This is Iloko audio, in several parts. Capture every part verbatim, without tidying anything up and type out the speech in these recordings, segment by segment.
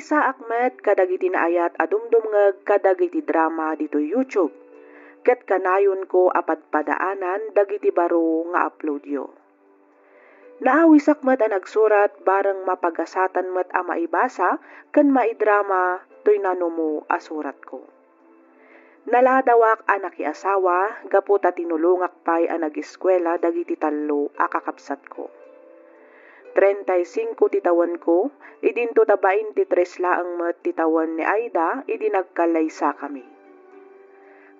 Saak met kadagiti naayat a dumdumngeg kadagiti drama ditoy YouTube, ket kanayonko a padpadaanan dagiti baro nga uploadyo. Naawisak met a nagsurat bareng mapagasatan met a maibasa ken maidrama toy nanumo a suratko. Naladawak a nakiasawa gapu ta tinulongak pay a nag-eskuela dagiti tallo a kakabsatko. Treinta y cinco ti tawenko, idinto ta baintitres laeng met ti tawen ni Aida idi nagkallaysakami.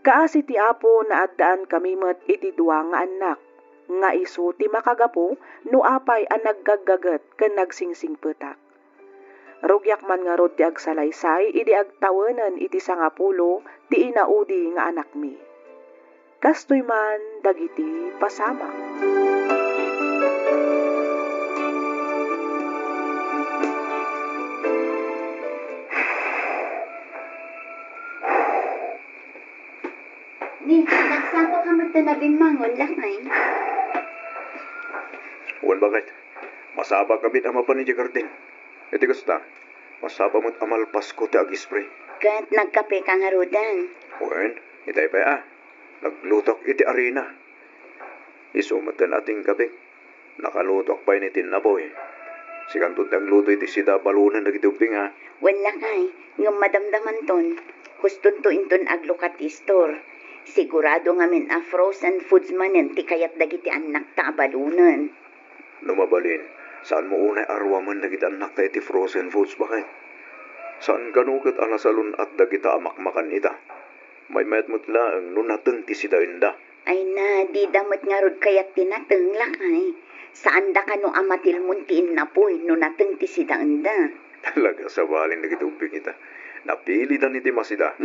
Kaasi ti Apo, naaddaankami met iti dua nga annak, nga isu ti makagapu no apay a naggaggaget ken nagsingsingpetak. Rugiak man ngarud ti agsalaysay idi agtawenen iti sangapulo ti inaudi nga anakmi. Kastoy man dagiti pasamak. Ni, nagsapa ka met ta nabimmangon, lakay. Wen, baket. Masapa kami a mapan idiay garden. Iti kasta, masapa met a malpasko ti agispray. Ket nagkape ka ngaruden? Wen, itay pay a. Naglutok iti arina. Isu met ti natingkabek. Nakalutok pay ni tinnapoy. Sikanto ti agluto iti sida a balunen dagiti ubbing a. Wen, lakay, ngem madamdamanton. Hustonto inton aglukat ti istor. Sigurado ngamin a frozen foods manen ti kayat dagiti annakta a balunen. No mabalin, saanmo unay a ruamen dagiti annakta iti frozen foods, baket? Saan kano ket a nasalun-at dagita a makmakan ita? Maymayat met laeng no nateng ti sidaenda. Ay na, dida met ngarud kayat ti nateng, lakay. Saanda kano a matilmon ti innapoy no nateng ti sidaenda. Talaga, sabalin dagiti ubbing ita. Napilidan iti masida.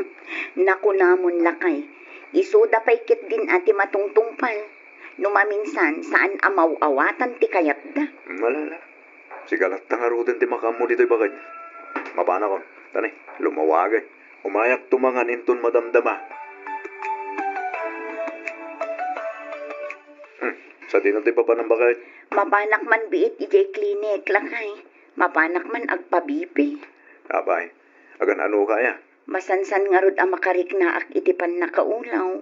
Nakunamon, lakay. Isuda pay ketdin a ti matungtungpal. No maminsan, saan a maw-awatan ti kayatda. Malala. Sika latta ngaruden ti makaammo ditoy, baket. Mapanakon. Tani, lumawagay. Umayakto mangan inton madamdama. Hmm, sadino ti papanam, baket? Mapanak man biit idiay klinik, lakay. Mapanak man agpa-B P. Apay, agan-ano kaya? Masansan ngarud a makariknaak iti pannakaulaw.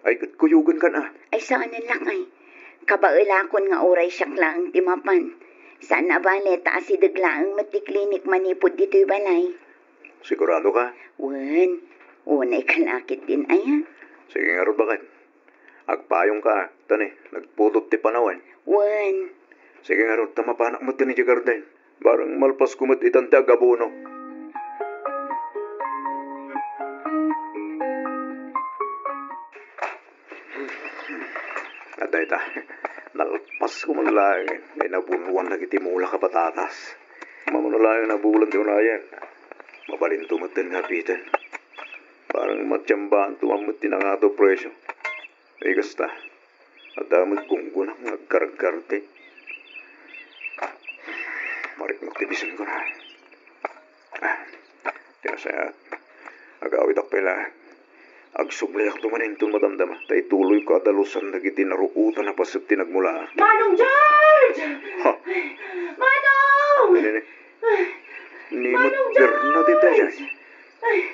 Ay, ket kuyogenkan a. Ay, saanen, lakay. Kabaelakon nga uray siak laeng ti mapan. Saan a bale ta asideg laeng met ti klinik manipud ditoy balay. Sigurado ka? Wen, unay ka la ketdin aya. Sige ngarud, baket. Agpayong ka, tani, nagputot ti panawen. Wen. Sige ngarud, ta mapanak met idiay garden. Bareng malpasko met itan ti agabono. Adda ita, nalpasko man laeng nga inabonoan dagiti mulak a patatas. Mamano laeng nabulan ti unayen. Mabalinto metten nga apiten. Bareng matiambaanto man met ti nangato presyo. Ay, kasta. Adda met gunggonak nga agkargarti. Mariknak ti bisin ko na. Ah, ti nasayaat. Agawidak pay la. Agsubliakto manen inton madamdama, ta ituloyko a dalusan dagiti naruotan a paset ti nagmula. Manong George! Ha? Manong! Ni, ni, ni Manong Bernadette George! Ay.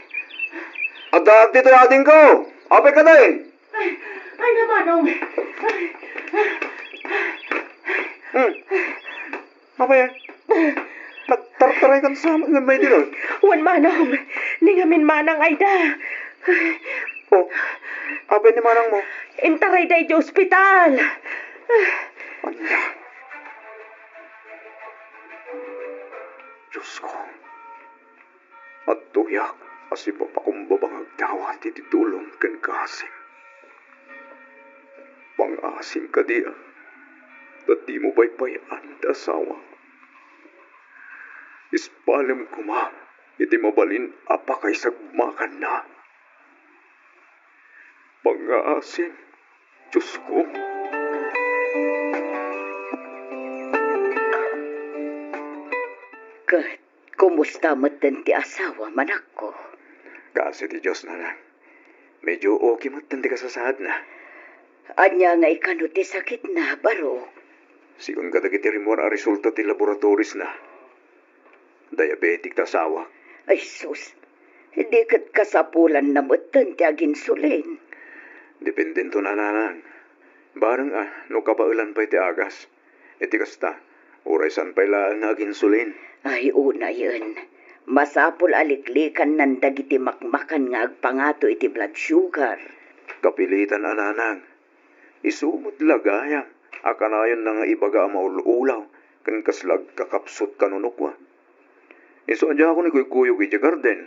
Adda ditoy adingko! Apay ka dayta? Ay, ay, na, Manong. Hmm. Apay, nagtartaray kan sa amin nga may dinon? Wen, Manong. Ni ngamin Manang Aida. Oh, apay ni Manang mo? Intarayda iti ospital. Ania? Diyos ko. Adtoyak a sipapakumbaba nga agdawat iti tulong ken kaasim. Pangaasim kadi a ta dimo baybay-an ti asawa. Ispalem koma iti mabalin a pakaisagmakanna. Pangaasim, Diyos ko. Ket kumusta metten ti asawa, manakko? Kaasi ti Dios, nanang. Medyo okay metten ti kasasaadna. Ania ngay kano ti sakitna, barok? Sigun kadagiti rimmuar a resulta ti laboratories na, Diabetic ta asawak. Ay sus, di ket kasapulanna metten ti aginsulin. Dependento, nanang. Bareng a no kabaelan pay ti agas. Iti kasta, uray saan pay laeng nga aginsulin. Ay, unayen. Masapul a liklikannan dagiti makmakan nga agpangato iti blood sugar. Kapilitan a, nanang. Isu met la gayam a kanayonna nga ibaga a maul-ulaw ken kasla agkakapsut kanunokwa. Isu a diakon ikuykuyog idiay garden.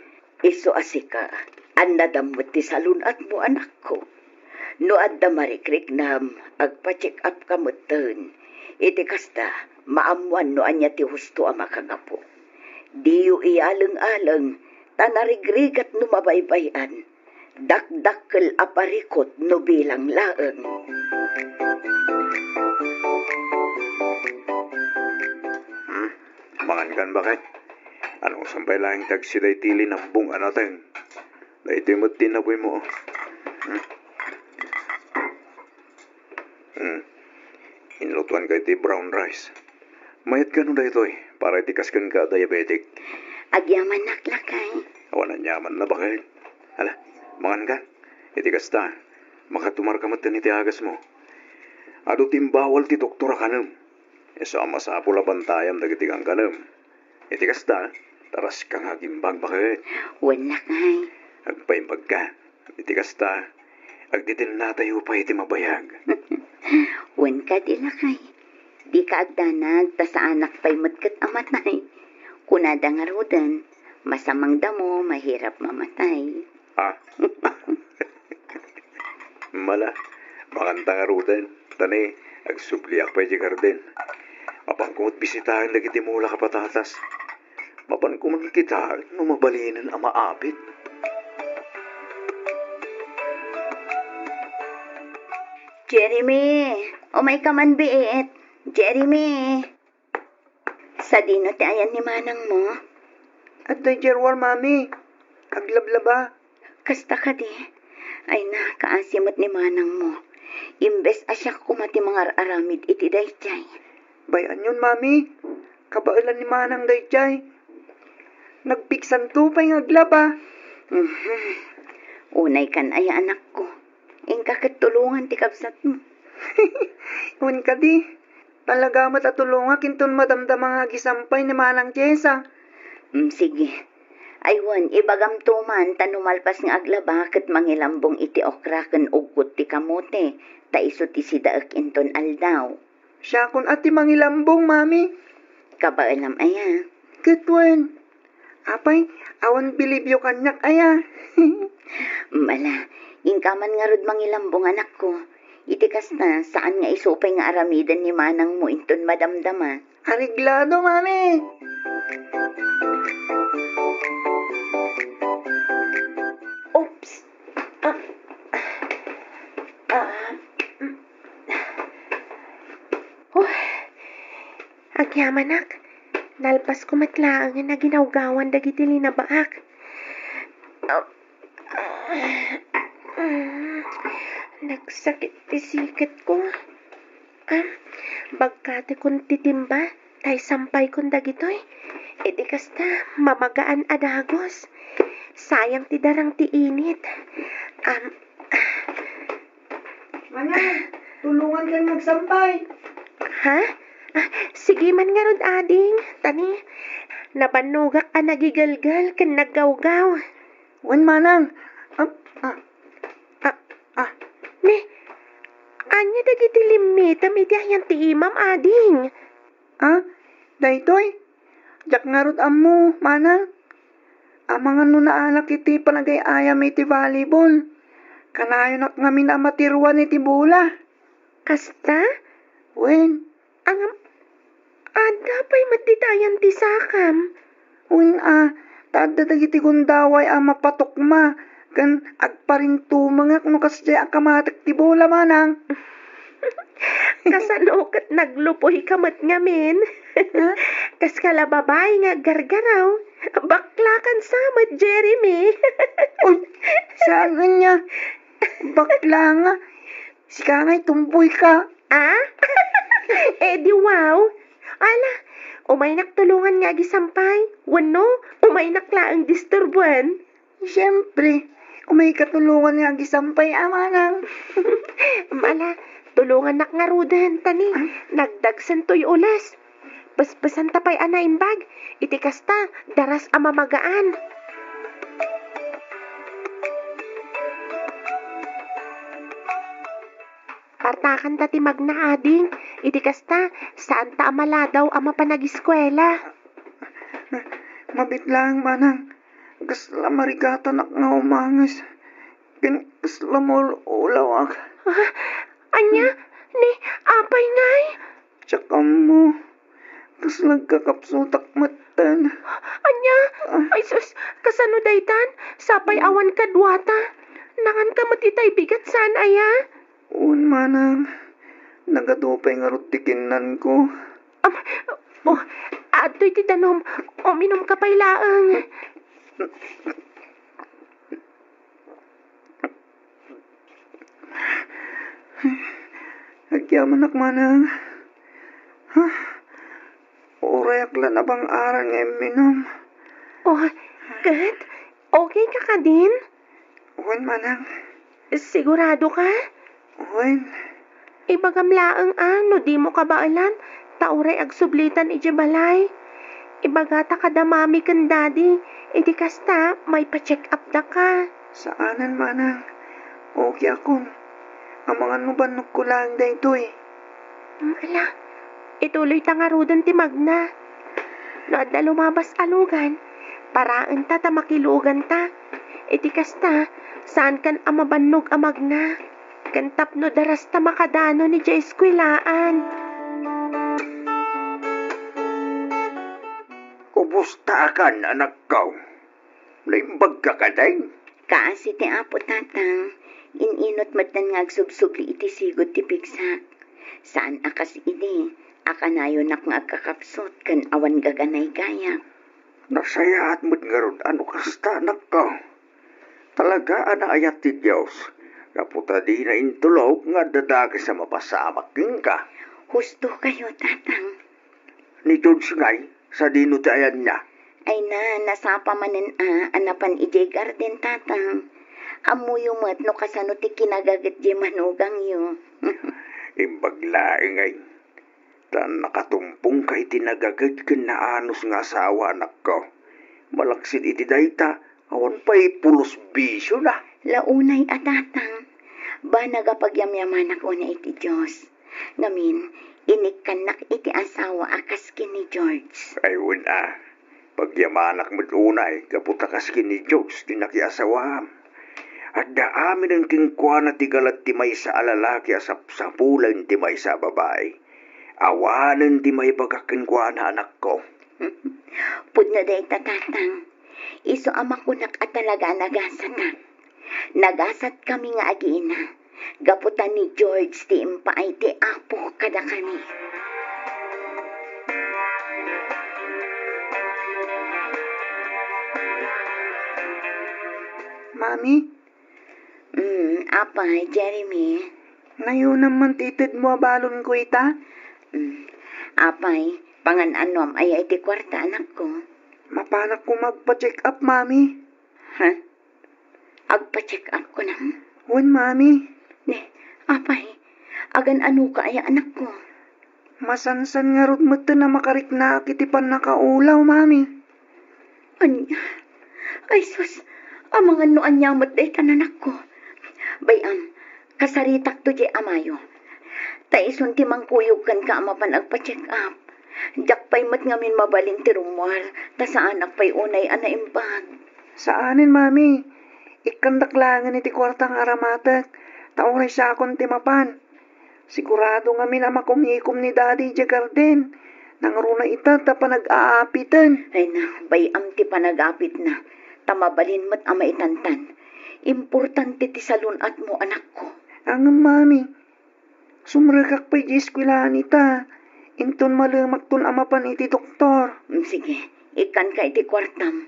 Isu a sika, annadam met ti salun-atmo, anakko. No adda marikriknam, agpa-check-up ka metten. Iti kasta, maammoan no ania ti husto a makagapu. Diyo iyaleng-aleng, ta narigrigat no mabaybay-an. Dakdakkel a parikut no bilang laeng. Hmm? Mangankan, baket? Anusam pay laeng ti agsida iti linambong a nateng? Daytoy met ti inapuymo. Hmm? Hmm. Inlutoanka iti brown rice. Mayat kano daytoy para iti kas kenka a diabetic? Agyamannak, lakay. Awan aniamanna, baket. Ala, manganka. Iti kasta, makatumarka metten iti agasmo. Adu ti imbawal ti doktor a kanem. Isu a masapul a bantayam dagiti kankanem. Iti kasta, taraska nga agimbag, baket. Wen, lakay. Agpaimbagka. Iti kasta, agdidennatayo pay iti mabayag. Wen kadi, lakay. Dika agdanag, ta saanak pay met ket a matay. Kunada ngaruden, masamang damo, mahirap mamatay. Ah. Mala, makanta ngaruden. Ta ne, agsubliak pay idiay garden. Mapanko met bisitaen dagiti mulak a patatas. Mapanko met kitaen no mabalinen a maapit. Jeremy, umayka man biit. Jeremy. Sadino ti ayan ni manangmo? Adtoy idiay ruar, Mami. Aglablaba. Kasta kadi? Ay, nakaasi met ni manangmo. Imbes a siak koma ti mangar-aramid iti daydiay. Bay-anyon, Mami. Kabaelan ni manang daydiay. Nagpiksanto pay nga aglaba. Mhm. Unaykan aya, anakko. Inka ket tulongan ti kabsatmo. Wen kadi, talaga met a tulongak inton madamdama nga agisampay ni Manang Jessa. Mm, sige. Ay wen, ibagamto man ta no malpas nga aglaba ket mangilambong iti okra ken uggot ti kamote, ta isu ti sidaek inton aldaw. Siakon a ti mangilambong, Mami. Kabaelam aya? Ket wen. Apay, awan bilibyo kaniak aya? Mala, inka man ngarud mangilambong, anakko. Iti kasta, saan nga isu pay nga aramiden ni manangmo inton madamdama. Areglado, Mami! Oops! Ah, ah, mm. Oh, agyamanak, nalpasko met laengen a ginawgawan dagiti linabaak. Ah, ah, mm, nagsakit ti siketko. Ah, bagkatekon ti timba, ta isampaykon dagitoy. Iti kasta, mamagaan a dagus. Sayang ti darang ti init. Am, Manang, tulongankan nga agsampay. Ha? Ah, sige man ngarud, ading. Ta ne, nabannogak a nagigelgel ken naggawgaw. Wen, manang. Ah, ah. Ah, ah. Ne, ania dagiti limmitem iti ayan ti imam, ading? Ah, daytoy? Diak ngarud ammo, manang. Amangan no naalak iti panagay-ayam iti volleyball. Kanayonak ngamin a matiruan iti bola. Kasta? Wen. Ngem, adda pay met dita ayan ti sakam? Wen a, ta adda dagiti gundaway a mapatukma ken agparintumengak no kasdiay a kamatek ti bola, manang. Kasano ket naglupoyka met ngamin? Ha? Kaska la babai nga aggargaraw. Baklakan sa met, Jeremy. Uy, saan ania? Bakla nga. Sika ngay tomboy ka. Ah? Eh, di wow. Ala, Umaynak tulongan nga agisampay. Wenno, umaynak laeng disturboen. Siempre, umayka tulongan nga agisampay, a manang. Ala, tulongannak ngaruden, ta ni, nagdagsen toy ules. Pespesan ta pay a naimbag, iti kasta, daras a mamagaan. Partakan ta ti magna, ading, iti kasta, saan ta a maladaw a mapan agiskuela. Mabit laeng, manang, kasla marigatanak nga umanges, ken kasla maul-ulawak. Ah, ania? Ni, apay ngay? Diak ammo. Kasla agkakapsutak metten. Ania? Ah. Ay sus, kasano daytan? Sapay awan kaduata. Nakanka met itay bigat saan aya? Wen, manang. Nagadu pay ngarud ti kinnanko. Am, oh, adtoy ti danum. Uminumka pay laeng. Agyamanak, manang. Huh? Urayak la nabang-aran nga imminum. Oh, ket? Okay ka kadin? Wen, manang. Sigurado ka? Wen. Ibagam laeng a no dimo kabaelan, ta uray agsublitan idiay balay. Ibagata kada mami ken daddy, idi kasta, maipa-check up daka. Saanen, manang. Okay akon. Amangan no bannogko laeng daytoy. Mm, ala, ituloy ta ngaruden ti magna. No adda lumabas a lugan, paraenta ta makiluganta. Iti kasta, saankan a mabannog a magna. Ken tapno daras ta makadanon idiay eskuelaan. Ubos ta akan, anakko. Naimbagka kadi? Kaasi ti Apo, Tatang, in-inut metten nga agsubsubli iti sigud ti pigsak. Saan a kas idi, a kanayonak nga agkakapsut ken awan gaganay gayak. Nasayaat met ngarud a no kasta, anakko. Talaga a naayat ti Dios, gapu ta dina intulok nga adda dakes a mapasamak kenka. Husto kayo, Tatang. Ni George ngay, sadino ti ayanna? Ay na, nasapa manen a, a napan idiay garden, Tatang. Ammoyo met no kasano ti kinagaget diay manugangyo. Imbag laeng ay, ta nakatumpongka iti nagaget ken naanus nga asawa, anakko. Malaksid iti dayta, awan pay pulos bisiona. La unay a, Tatang, banag a pagyamyamanak unay iti Dios. Ngamin, inikkannak iti asawa a kas ken ni George. Ay, wen a. Pagyamanak met unay gapu ta kas ken ni George ti nakiasawaam. Adda aminen kenkuana ti galad ti maysa a lalaki a sapsapulen ti maysa a babai. Awanen ti maibagak kenkuana, anakko. Pudno dayta, Tatang. Isu a makunak a talaga a nagasatak. Nagasatkami nga agina, gapu ta ni George ti impaay ti Apo kadakami. Mami? Mm, apay, Jeremy? Nayonam man ti itedmo a balonko ita? Mm, apay, pangan-anom aya iti kuarta, anakko? Mapanak koma agpa-check up, Mami. Ha? Agpa-check up kunam? Wen, Mami. Ne, apay, agan-anoka aya, anakko? Masansan ngarud metten a makariknaak iti pannakaulaw, Mami. Ania? Ay sus, amangan no ania met dayta, anakko. Bay-am, kasaritakto diay amayo. Ta isun ti mangkuyog kenka a mapan agpa-check up. Diak pay met ngamin mabalin ti rummuar, ta saanak pay unay a naimbag. Saanen, Mami. Ikkandak laengen iti kuarta nga aramatek, ta uray siakon ti mapan. Sigurado ngamin a makumikom ni Daddy idiay garden. Nangruna ita ta panag-aapiten. Ay na, bay-am ti panag-apitna, ta mabalin met a maitantan. Importante ti salun-atmo, anakko. Ngem, Mami, sumrekak pay idiay eskuelaan ita, inton malemakton a mapan iti doktor. Mm, sige, ikkanka iti kuartam.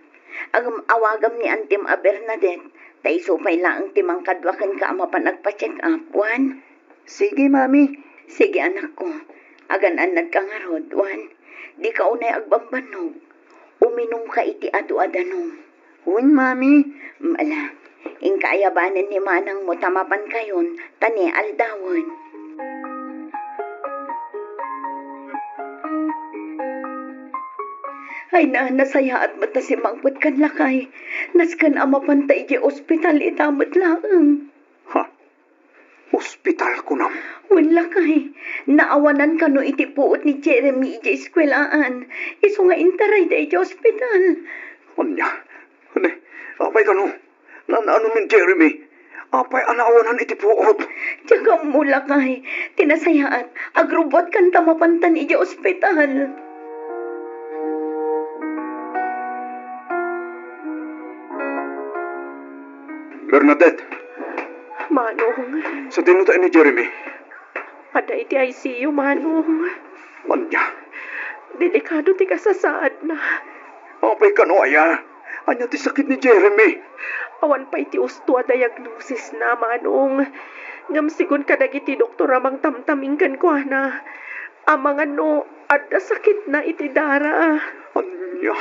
Ngem awagam ni Antim a Bernadette, ta isu pay laeng ti mangkadua kenka a mapan agpa-check up, wen? Sige, Mami. Sige, anakko. Agan-annadka ngarud, wen? Dika unay agbambannog. Uminumka iti adu a danum. Wen, Mami. Mm, ala, inka ayabanen ni manangmo ta mapankayon, ta ne aldawen. Ay na, nasayaat met ta simmangpetkan, lakay. Nasken a mapanta idiay ospital ita met laeng. Ha? Ospital, kunam? Wen, lakay. Naawanan kano iti puot ni Jeremy idiay eskuelaan. Isu nga intarayda idiay ospital. Ania? Ania? Apay kano? Naan-ano ni Jeremy? Apay a naawanan iti puot? Diak ammo, lakay. Ti nasayaat, agrubbuatkan ta mapantan idiay ospital. Bernadette! Manong. Sadino ta ni Jeremy? Adda iti I C U, Manong. Ania? Delikado ti kasasaadna. Apay kano aya? Ania ti sakit ni Jeremy? Awan pay ti usto a diagnosisna, Manong. Ngem sigun kadagiti doktor a mangtamtaming kenkuana, amangan no adda sakitna iti dara. Ania?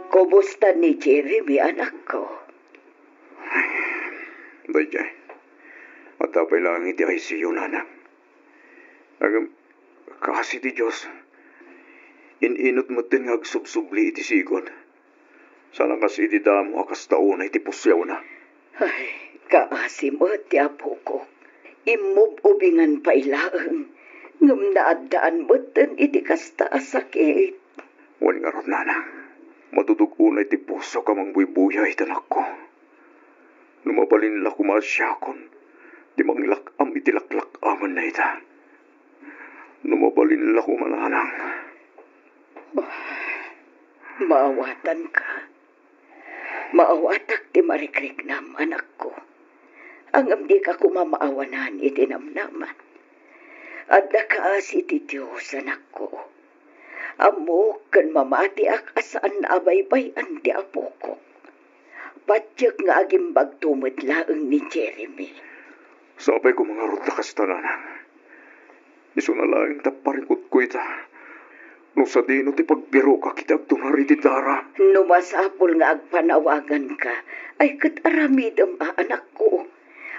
Kumusta ni Jeremy, anakko? Daydiay. Adda pay laeng iti I C U, nanang. Ngem, kaasi ti Dios, in-inut metten nga agsubsubli iti sigud. Saan a kas iti damo a kasta unay ti pusiawna. Ay, kaasi met ti apokok. Immub-ubingan pay laeng, ngem naaddaan metten iti kasta a sakit. Wen ngarud, nanang, matutog unay ti pusok a mangbuybuya iti anakko. No mabalin la koma a siakon ti manglak-am iti laklak-amanna ita. No mabalin la koma, nanang. Maawatanka. Maawatak ti marikriknam, anakko. Ngem dika koma maawanan iti namnama. Adda kaasi ti Dios, anakko. Ammok ken mamatiak a saan a baybay-an ti apokok. Patiek nga agimbagto met laeng ni Jeremy. Sapay koma ngarud ta kasta, nanang. Isuna laeng ta parikutko ita no sadino ti pagbirokak iti agtunar iti dara. No masapul nga agpanawaganka, ay ket aramidem a, anakko.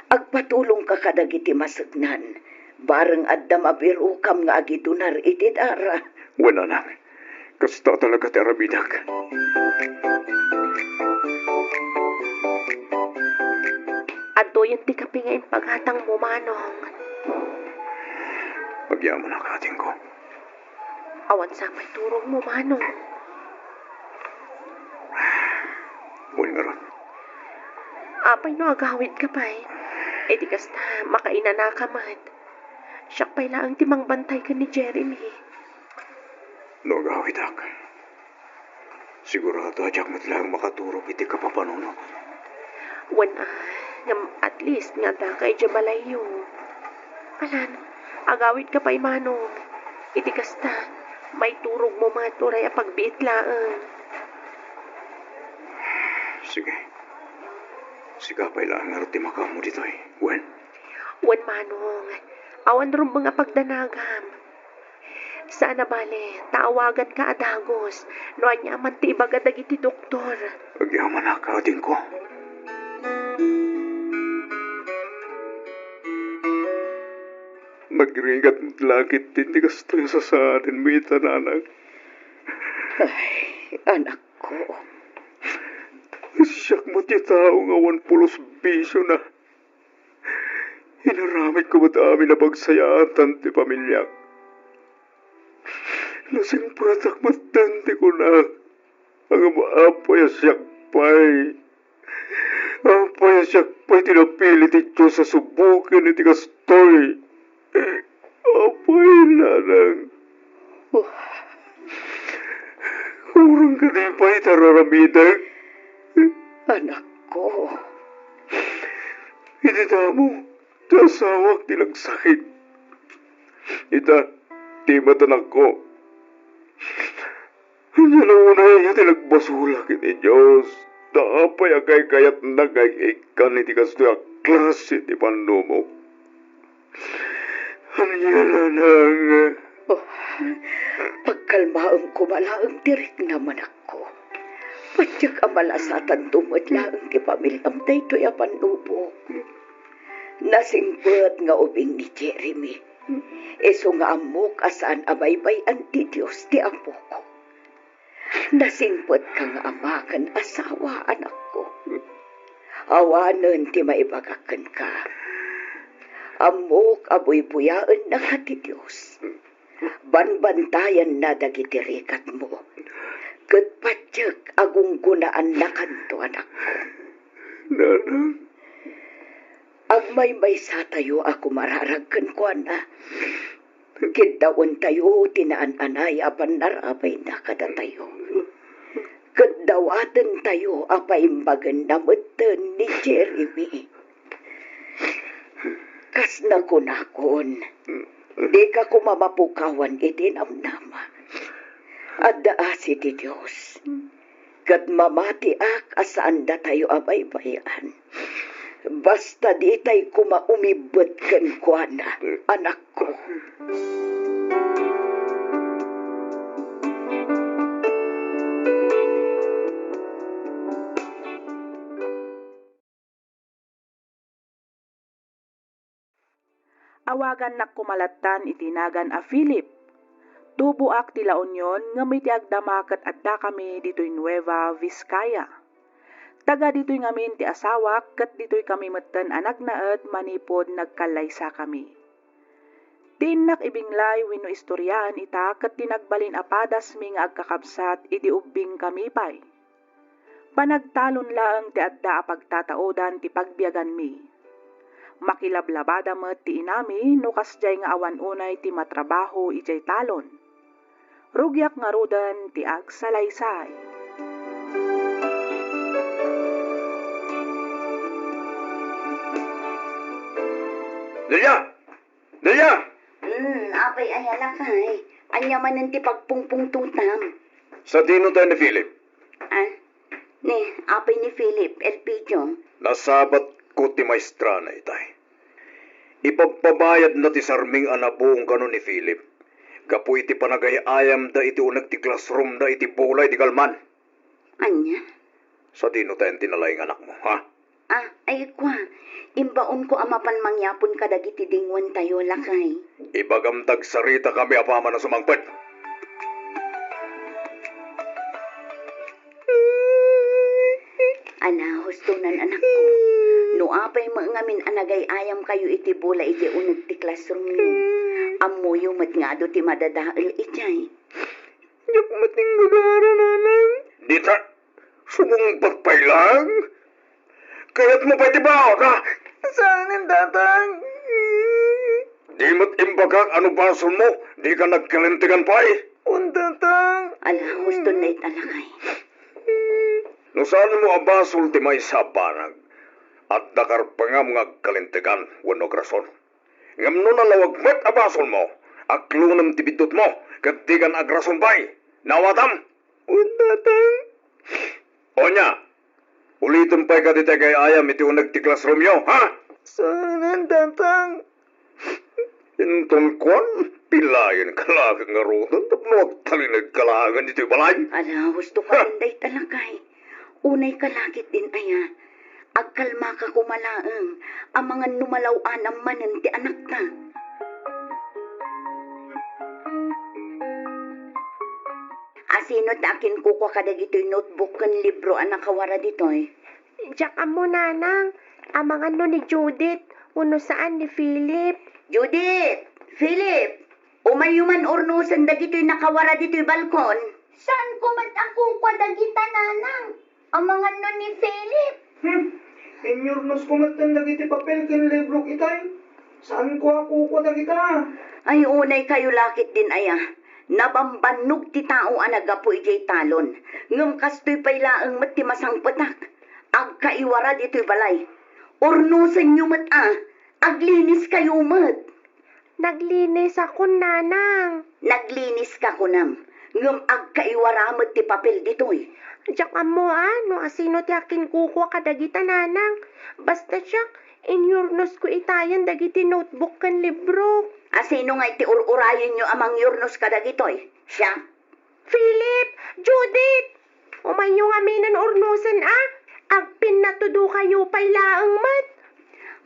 Agpatulongka kadagiti maseknan, bareng adda mabirokam nga agidunar iti dara. Wen, anak, kasta talaga ti aramidek. Adtoyen ti kape nga impagatangmo, Manong. Agyamanak, adingko. Awan sa pay turogmo, Manong. Wen ngarud. Apay no agawidka pay? Iti kasta, makainanaka met. Siak pay laeng ti mangbantay ken ni Jeremy. No agawidak, sigurado a diak met laeng makaturog iti kapapanunot. Wen a, ngem at least nga addaka idiay balayyo. Alan, agawidka pay, Manong. Iti kasta, maiturogmo met uray a pagbiit laeng. Sige. Sika pay laeng ngarud ti makaammo ditoy, wen? Wen, Manong. Awan rumbeng a pagdanagam. Saan a bale, ta awaganka a dagus no aniaman ti ibaga dagiti doktor. Agyamanak, adingko. Nagrigat met la ketdi ti kastoy a sasaadenmo ita, nanang. Ay, anakko. Siak met ti tao nga awan pulos bisiona. Inaramidko met amin a pagsayaatan ti pamiliak. Nasingpetak metten ti kunak. Ngem apay a siak pay? Apay a siak pay ti napili ti Dios a suboken iti kastoy? Apay, nanang. Kurang kadi pay ti ar-aramidek? Anakko. Iti damo ti asawak ti nagsakit. Ita, ti met anakko. Ania la unay ti nagbasolak iti Dios, ta apay a kaykayatna nga ikkan iti kastoy a klase ti pannumo? Ania, nanang? Oh, pagkalmaem koma laeng ti riknam, anakko. Patiek a malasatanto met laeng ti pamiliam daytoy a pannubok. Nasingpet nga ubing ni Jeremy. Isu nga ammok a saan a baybay-an ti Dios ti amok. Nasingpetka nga ama ken asawa, anakko. Awanen ti maibagak kenka. Ammok a buybuyaennaka ti Dios. Banbantayanna dagiti rikatmo. Ket patiek a gunggonaannakanto, anakko. Nanang. Agmaymaysatayo a kumararag kenkuana. Kiddawentayo ti naan-anay a pannarabayna kadatayo. Ket dawatentayo a paimbagenna metten ni Jeremy. Kas nakunakon, dika koma mapukawan iti namnama. Adda asi ti Dios. Ket mamatiak a saan datayo a baybay-an. Basta ditay koma umibbet kenkuana, anakko. Awagannak koma lattan iti nagan a Philip. Tuboak ti La Union ngem iti agdama ket addakami ditoy Nueva Vizcaya. Taga ditoy ngamin ti asawak ket ditoy kami metten a nagnaed manipud nagkallaysakami. Ti innak ibinglay wenno istoriaan ita ket ti nagbalin a padasmi nga agkakabsat idi ubbingkami pay. Panagtalon laeng ti adda a pagtataodan ti pagbiaganmi. Makilablabada met ti inami no kasdiay nga awan unay ti matrabaho idiay talon. Rugiak ngaruden ti agsalaysay. Delia! Delia! Hmm, apay aya lakay? Ania manen ti pagpungpungtotam? Sadino tayo ni Philip? Ah, ni, apay ni Philip, Elpidio? Nasabatko ti maestrana itay. Ipagpabayadna ti sarming a nabuong kano ni Philip gapu iti panagay-ayamda iti uneg ti classroomda iti bulay ti galman. Ania? Sadino tayo ti nalaing anakmo, ha? Ah, ay, kua, imbaonko a mapan mangyapon kadagiti dinguan tayo, lakay. Ibagam ta agsaritakami apaman a sumangpet. Ala, hustonan, anakko. No apay met ngamin a nagay-ayam kayo iti bola iti uneg ti classroomyo, ammoyo met nga adu ti madadael idiay. Diak met inggagara, nanang. Dita, sumungbat pay lang. Kayatmo pay ti baon, ha? Saanen, tatang. Di met imbagak a no basolmo, dika nagkalintegan pay. Wen, tatang. Ala, husto na ita, lakay. No saanmo a basol ti maysa a banag, adda karpengam nga agkalintegan wenno agrason. Ngem no nalawag met a basolmo, aklonem ti biddutmo, ket dikan agrason pay. Naawatam? Wen, tatang. Onya, ulitem pay kadi ti agay-ayam iti uneg ti classroomyo, ha? Saanen, tatang. Inton kuan, pilayenka laeng ngaruden tapno agtalinaedka laengen ditoy balay. Ala, husto ka, ha? Dayta lakay. Unayka la ketdin aya. Agkalmaka koma laeng, amangan no malaw-anam manen ti anakta. Asino ti akinkukua kadagitoy notebook ken libro a nakawara ditoy? Diak ammo, nanang. Amangan no ni Judith wenno saan ni Philip. Judith! Philip! Umayyo man urnosen dagitoy nakawara ditoy balkon. Saanko met a kukua dagita, nanang. Amangan no ni Philip. Hmm. Inyurnosko metten dagiti papel ken librok itay. Saanko a kukua dagita. Ay, unaykayo la ketdin aya. Nabambannog ti tao a naggapu idiay talon. Ngem kastoy pay laeng met ti masangpetak. Agkaiwara ditoy balay. Urnosenyo met a. Agliniskayo met. Naglinisakon, nanang. Nagliniska kunam, ngem agkaiwara met ti papel ditoy. Diak ammo a no asino ti akinkukua kadagita, nanang. Basta siak, Inyurnosko itayen dagiti notebook ken libro. A sino ngay ti ur-urayenyo a mangyurnos kadagitoy? Siak? Philip! Judith! Umayyo ngaminen urnosen a. Agpinnatudokayo pay laeng met.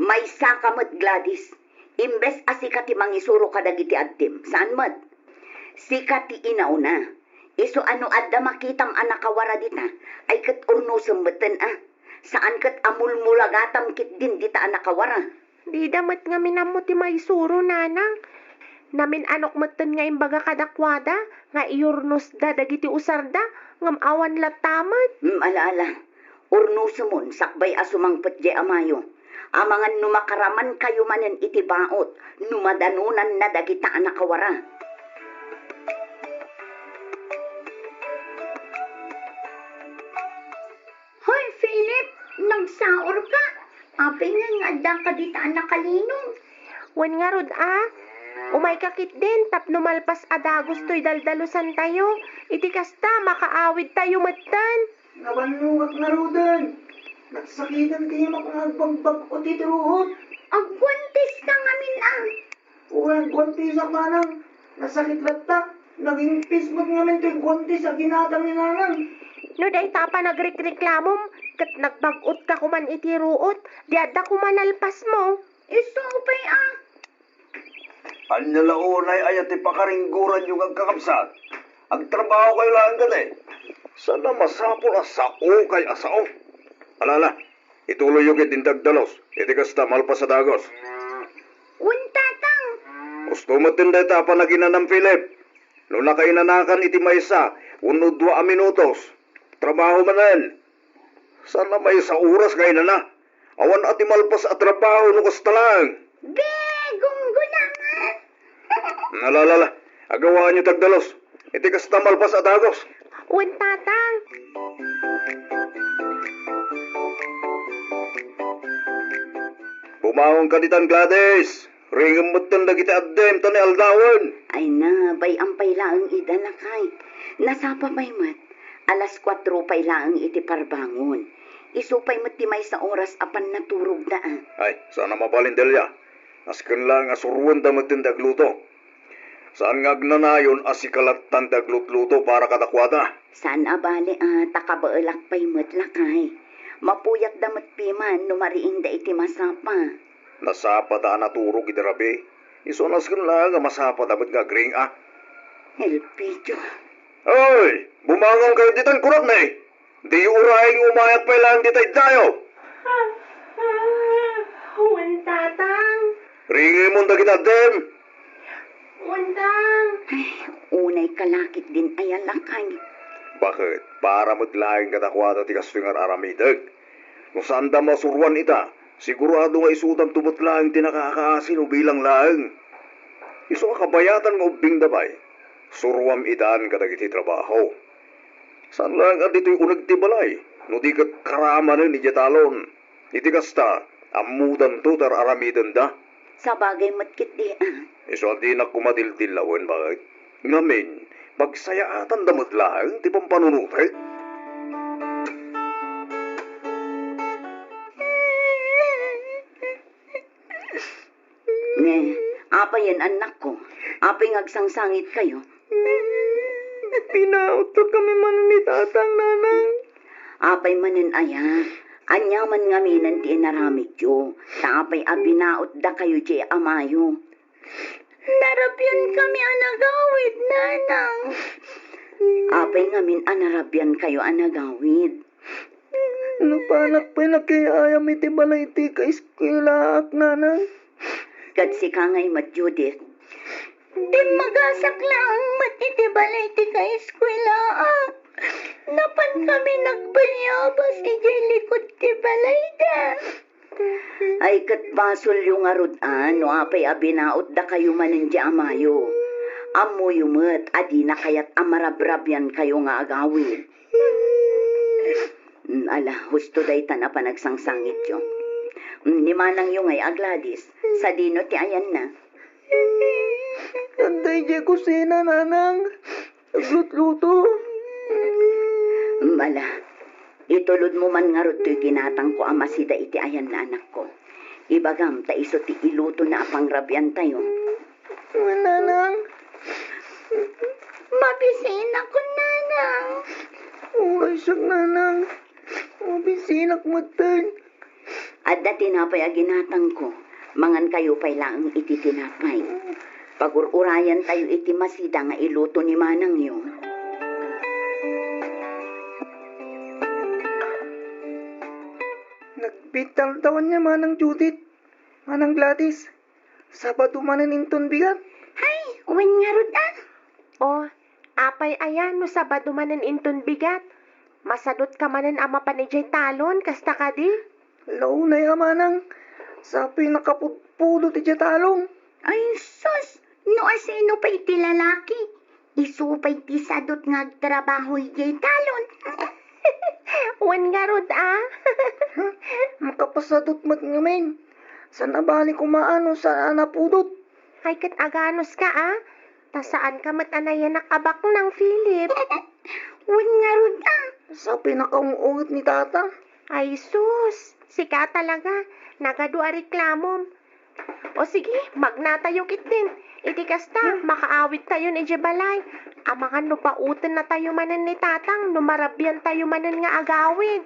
Maysaka met, Gladys. Imbes a sika ti mangisuro kadagiti addim, saan met? Sika ti inauna. Isu a no adda makitam a nakawara dita, ay ket urnosem metten a. Saan ket a mulmulagatam ketdin dita a nakawara. Dida met ngamin ammo ti maisuro, nanang. Namin-anok metten nga imbaga kadakuada nga iurnosda dagiti usarda, ngem awan latta met. Hmm, ala, ala. Urnosemon sakbay a sumangpet diay amayo. Amangan no makaramankayo manen iti baot no madanonanna dagita a nakawara. Hoy, Philip, nagsaorka? Apay ngay nga addaka dita a nakalinong? Wen ngarud a, umayka ketdin tapno malpas a dagus toy daldalusantayo. Iti kasta, makaawidtayo metten. Nabannogak ngaruden. Nagsakiten ti imak nga agbagbag-o ti ruot. Agguantiska ngamin a. Uy, agguantisak, manang. Nasakit latta. Naging pis met ngamin ti guantis a ginatang ni nanang. No dayta a panagrikreklamom, ket nagbag-otka koman iti ruot, di adda koma nalpasmo. Isu pay a. Ania la unay aya ti pakaringgoranyo nga agkakabsat? Agtrabahokayo laeng kadi. Saan a masapul a saokay a sao? Ala, ala, ituloyyo ketdin ti agdalus. Iti kasta, malpas a dagus. Wen, tatang. Husto metten dayta a panaginanam, Philip. No nakainanakan iti maysa wenno dua a minutos, trabaho manen. Saan a maysa oras nga inana. Awan a ti malpas a trabaho no kasta laeng. Be, gunggona met. Ala, ala, ala. Agawaanyo ti agdalus. Iti kasta, malpas a dagus. Wen, tatang. Bumangonka ditan, Gladys. Ringem metten dagiti addim ta ni aldawen. Ay na, bay-am pay laeng ida, lakay. Nasapa pay met. Alas kuatro pay laeng iti parbangon. Isu pay met ti maysa oras a pannaturogda a. Ay, saan a mabalin, Delia. Asken laeng a suroenda metten ti agluto. Saan nga agnanayon a sika lattan ti aglutluto para kadakuada. Saan a bale a, ta kabaelak pay met, lakay. Mapuyatda met piman no mariingda iti masapa. Nasapada a naturog iti rabii. Isu a nasken laeng a masapada met nga agriing a. Elpidio. Ay, bumangonkayo ditan, kunak ni. Diyo urayen nga umayak pay laeng dita iddayo. Wen, tatang. Ringemon dagiti addim. Wen, tang. Ay, unay ka la ketdin aya, lakay. Baket, para met laeng kadakuada ti kastoy nga ar-aramidek. No saanda masuroan ita, sigurado nga isudanto met laeng ti nakakaasi no bilang laeng. Isu a kabayatan nga ubbingda pay, suroam itan kadagiti trabaho. Saan laeng a ditoy uneg ti balay, no di ket karamanen idiay talon. Iti kasta, ammodanto ti ar-aramidenda. Sabagay met ketdi a. Isu a dinak koma dildilla wen baket. Ngamin, pagsayaatanda met laeng ti pampanunotek. Ne, apayen, annakko? Apay nga agsangsangitkayo? Binaotkami manen ni tatang, nanang. Apay manen aya? Aniaman ngaminen ti inaramidyo, ta apay a binaotdakayo diay amayo? Narabiankami a nagawid, nanang. Apay ngamin a narabiankayo a nagawid? Napanak pay nakiay-ayam iti balay ti kaeskuelaak, nanang. Ket sika ngay met, Judith? Dimmagasak laeng met iti balay ti kaeskuelaak. Napankami nagbayabas idiay likud ti balayda. Ay, ket basolyo ngarud a no apay a binaotdakayo manen diay amayo. Ammoyo met a dina kayat a marabrabiankayo nga agawid. Mm, ala, husto daytan a panagsangsangityo. Mm, ni manangyo ngay a Gladys, sadino ti ayanna? Adda idiay kusina, nanang. Aglutluto. Mm, ala, itulodmo man ngarud toy ginatangko a masida iti ayanna, anakko. Ibagam ta isu ti ilutona a pangrabiantayo. Wen, Nanang. Mabisinak, Nanang. Uray siak, Nanang. Mabisinak metten. Adda tinapay a ginatangko. Mangankayo pay laeng iti tinapay. Pagur-urayantayo iti masida nga iluto ni manangyo. Nagbiit ti aldaw ania, Manang Judith, Manang Gladys. Sabado manen inton bigat. Ay, wen ngarud a. O, apay aya no Sabado manen inton bigat? Masadutka manen a mapan idiay talon, kasta kadi? Launay a, Manang. Sapay nakapudpudot idiay talon. Ay, sus! No asino pay ti lalaki, isu pay ti sadut nga agtrabaho idiay talon. Wen ngarud a. Makapasadut met ngamin. Saan a bali koma no saan a napudot. Ay, ket aganuska a. Ta saanka met a nayanak a baknang, Philip. Wen ngarud a. Sapay nakaung-unget ni Tata. Ay, sus! Sika talaga. Nagadu a reklamom. O sige, magnatayo ketdin. Iti kasta, makaawidtayon idiay balay. Amangan no bautennatayo manen ni Tatang no marabiantayo manen nga agawid.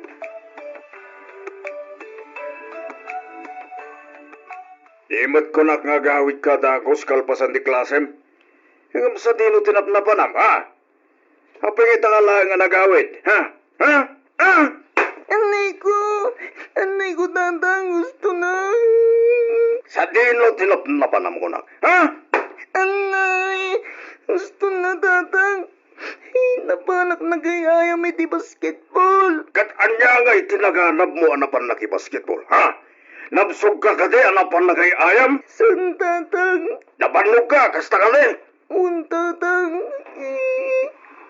Di met kunak nga agawidka dagus kalpasan ti klasem. Ngem sadino ti napnapanam, ha? Apay nga ita ka laeng a nagawid, ha? Ha? Ha? Annayko! Annayko, Tatang, gusto na. Sadino ti napnapanam kunak, ha? Annay, gusto na, Tatang. Napanak nagay-ayam iti basketball. Ket ania nga iti naganabmo a napannak iti basketball, ha? Nabsogka kadi a napan nagay-ayam? Saan, Tatang. Nabannogka, kasta kadi? Wen, Tatang.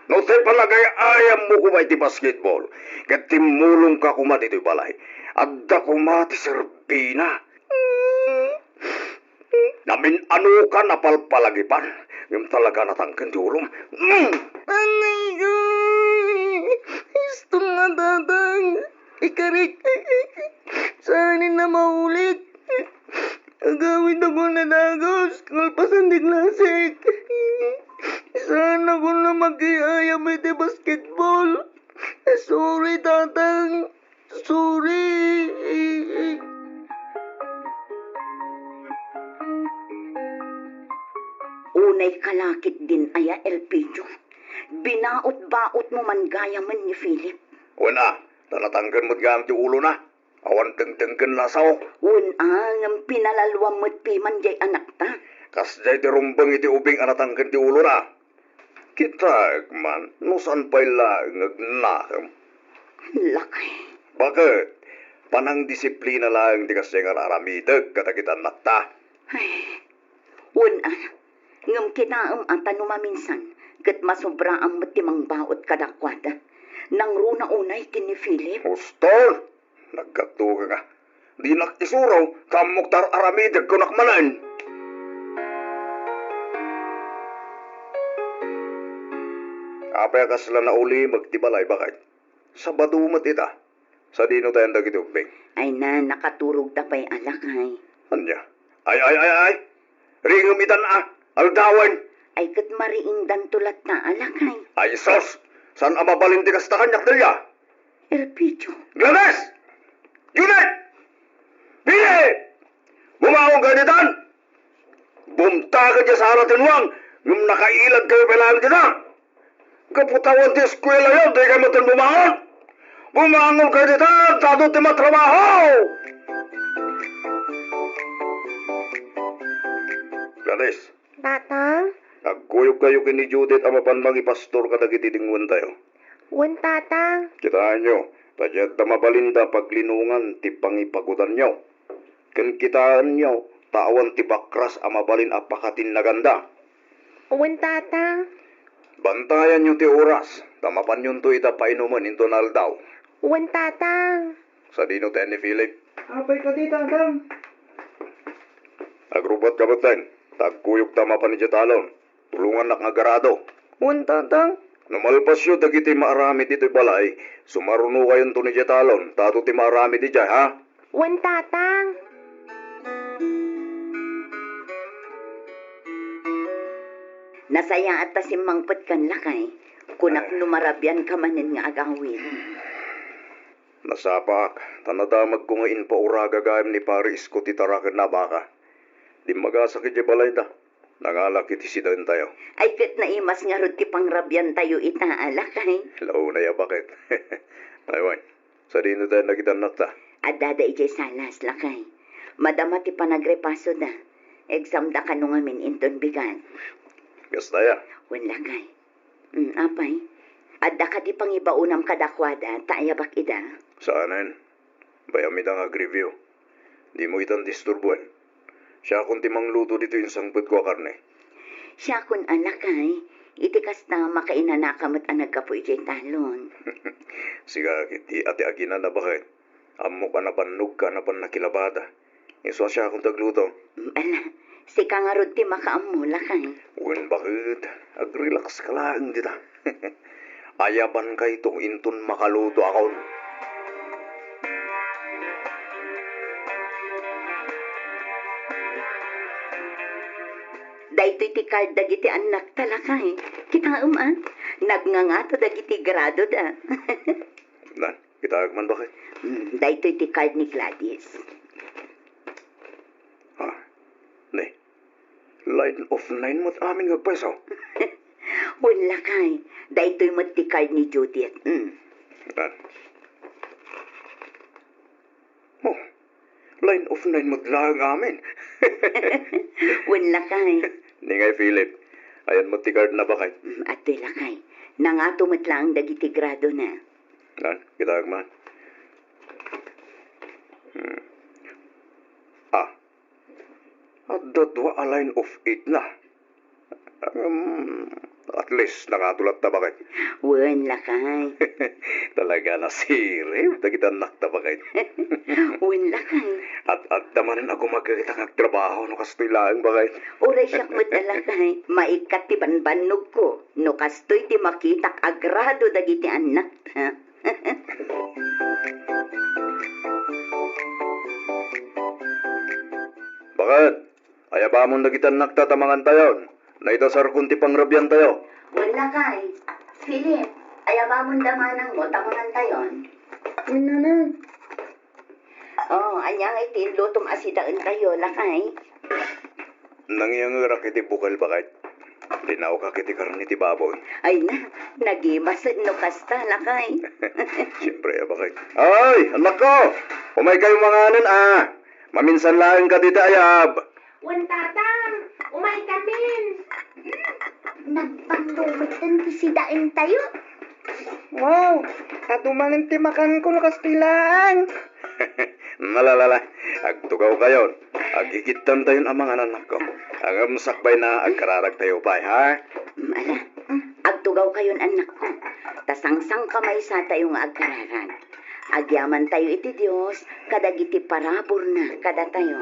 No ti panagay-ayammo koma iti basketball, ket timmulongka koma ditoy balay, adda koma ti serbina. Namin-anokan a palpalagipan, ngem talaga natangken ti ulom. Mm! Annayko! Istom nga, Tatang. Ikarik. Saanen a maulit. Agawidakon a dagus kalpasan ti klasek. Saanakon a makay-ayam iti basketball. Sorry, Tatang. Sorry. Unayka la ketdin aya, Elpidio? Binaot-baotmo man gayamen ni Philip. Wen a, ta natangken met gayam ti ulona. Awan dengdenggenna a sao. Wen a, ngem pinalalwam met piman diay anakta. Kasdiay ti rumbeng iti ubing a natangken ti ulona. Kitaek man, no saan pay laeng nga agnakem. Lakay. Baket, panangdisiplina laeng ti kasdiay nga ar-aramidek kadagiti annakta. Ay, wen a, ngem kitaem a ta no maminsan, ket masobraam met ti mangbaot kadakuada. Nangruna unay ken ni Philip. Husto! Naggatdogak a. Dinak isuro, ta ammok ta ar-aramidek kunak manen. Apay a kasla naulimek ti balay, baket? Sabado met ita. Sadino tayan dagiti ubbing? Ay na, nakaturogda pay a lakay. Ania? Ay, ay, ay, ay! Ringem itan a, aldawen! Ay ket mariingdanto latta a lakay. Ay sus! Saan a mabalin ti kasta kaniak, Delia? Elpidio. Gladys! Judith! Philip! Bumangon kayo ditan! Bumtaken diay sala ti nuang, ngem nakailad kayo pay laeng dita. Gapu ta awan ti eskuelayo, dikay metten bumangon. Bumangon kayo dita, ta adu ti matrabaho! Gladys. Tatang? Agkuyog kayo ken ni Judith a mapan mangipastor kadagiti dingoentayo. Wen, Tatang. Kitaenyo, ta diay adda mabalinda paglinongan ti pangipagudanyo. Ken kitaenyo, ta awan ti bakras a mabalin a pakatinnaganda. Wen, Tatang. Bantayanyo ti oras, ta mapanyonto ita painumen inton aldaw. Wen, Tatang. Sadino ti ni Philip? Apay kadi, Tatang? Agrubbuatka metten, ta agkuyogta mapan idiay talon. Tulongannak nga agarado. Wen, Tatang. No malpasyo dagiti maaramid ditoy balay, sumarunokayonto idiay talon, ta adu ti maaramid idiay, ha? Wen, Tatang. Nasayaat ta simmangpetkan, lakay. Kunak no marabianka manen nga agawid. Nasapaak, ta nadamagko nga impauraga gayam ni Pare Isko ti tarakenna a baka. Dimmagasak idiay balayda. Nangalak iti sidaentayo. Ay, ket naimas ngarud ti pangrabiantayo ita, a lakay. Launay a baket. Ay, wen, sadino tayo dagiti annakta? Addada idiay salas, lakay. Madama ti panagrepasoda. Examda kano ngamin inton bigat. Kasta aya? Wen, lakay. Mm, apay, adda kadi pangibaonam kadakuada ta ayabak ida? Saanen. Bay-am ida nga agreview. Dimo itan disturbuen. Siakon ti mangluto ditoy insangpetko a karne. Siakon a lakay, iti kasta, makainanaka met a naggapu idiay talon. Sika ketdi a ti aginan a baket. Ammok a nabannogka a napan nakilabada. Isu a siakon ti agluto. Ala, sika ngarud ti makaammo, lakay. Wen baket, agrelax ka laeng dita. Ayabankayto inton makaluto akon. Daytoy ti card dagiti annakta, lakay. Kitaem, a? Nagngangato dagiti gradoda. Nan, kitaek man, baket. Mm, daytoy ti card ni Gladys. Ah, ne. Line of nine met amin nga agpayso. Wen, lakay, daytoy met ti card ni Judith. Mm. Ah. Oh, line of nine met laeng amin. Wen, lakay. Ni ngay Philip, ayan met ti card na, baket. Mm, adtoy, lakay. Nangato met laeng dagiti gradona. Nan, kitaek man. Hmm. Ah, adda dua a line of eight na. Um, at least, nangato latta, baket. Wen, lakay. Talaga, nasirib dagiti annakta, baket. Wen, lakay. At adda manen a gumagayta nga agtrabaho no kastoy laeng, baket. Uray siak met a, lakay. Maikkat ti banbannogko no kastoy ti makitak a grado dagiti annakta. Baket, ayabamon dagiti annakta ta mangantayon. Naidasarkon ti pangrabiantayo. Wen, lakay. Philip, ayabamonda manangmo ta mangantayon. Wen, nanang. Oh, ania ngay ti inlutom a sidaentayo, lakay? Nangiyangerak iti bukel, baket. Linawkak iti karne ti baboy. Ay na, nagimasen no kasta, lakay. Siempre, a, baket. Ay, annakko! Umaykayo manganen, a. Maminsan laeng kadi ti ayab. Wen, tatang, umaykamin. Hmm, nagpangrumetten ti sidaentayo. Wow, adu manen ti makanko no kastoy laeng. Nalalala, agtugawkayon. Agigidtantayon a mangan, annakko. Ngem sakbayna, agkararagtayo pay, ha? Ala, agtugawkayon, annakko. Ta sangsangkamaysatayo nga agkararag. Agyamantayo iti Dios kadagiti paraburna kadatayo.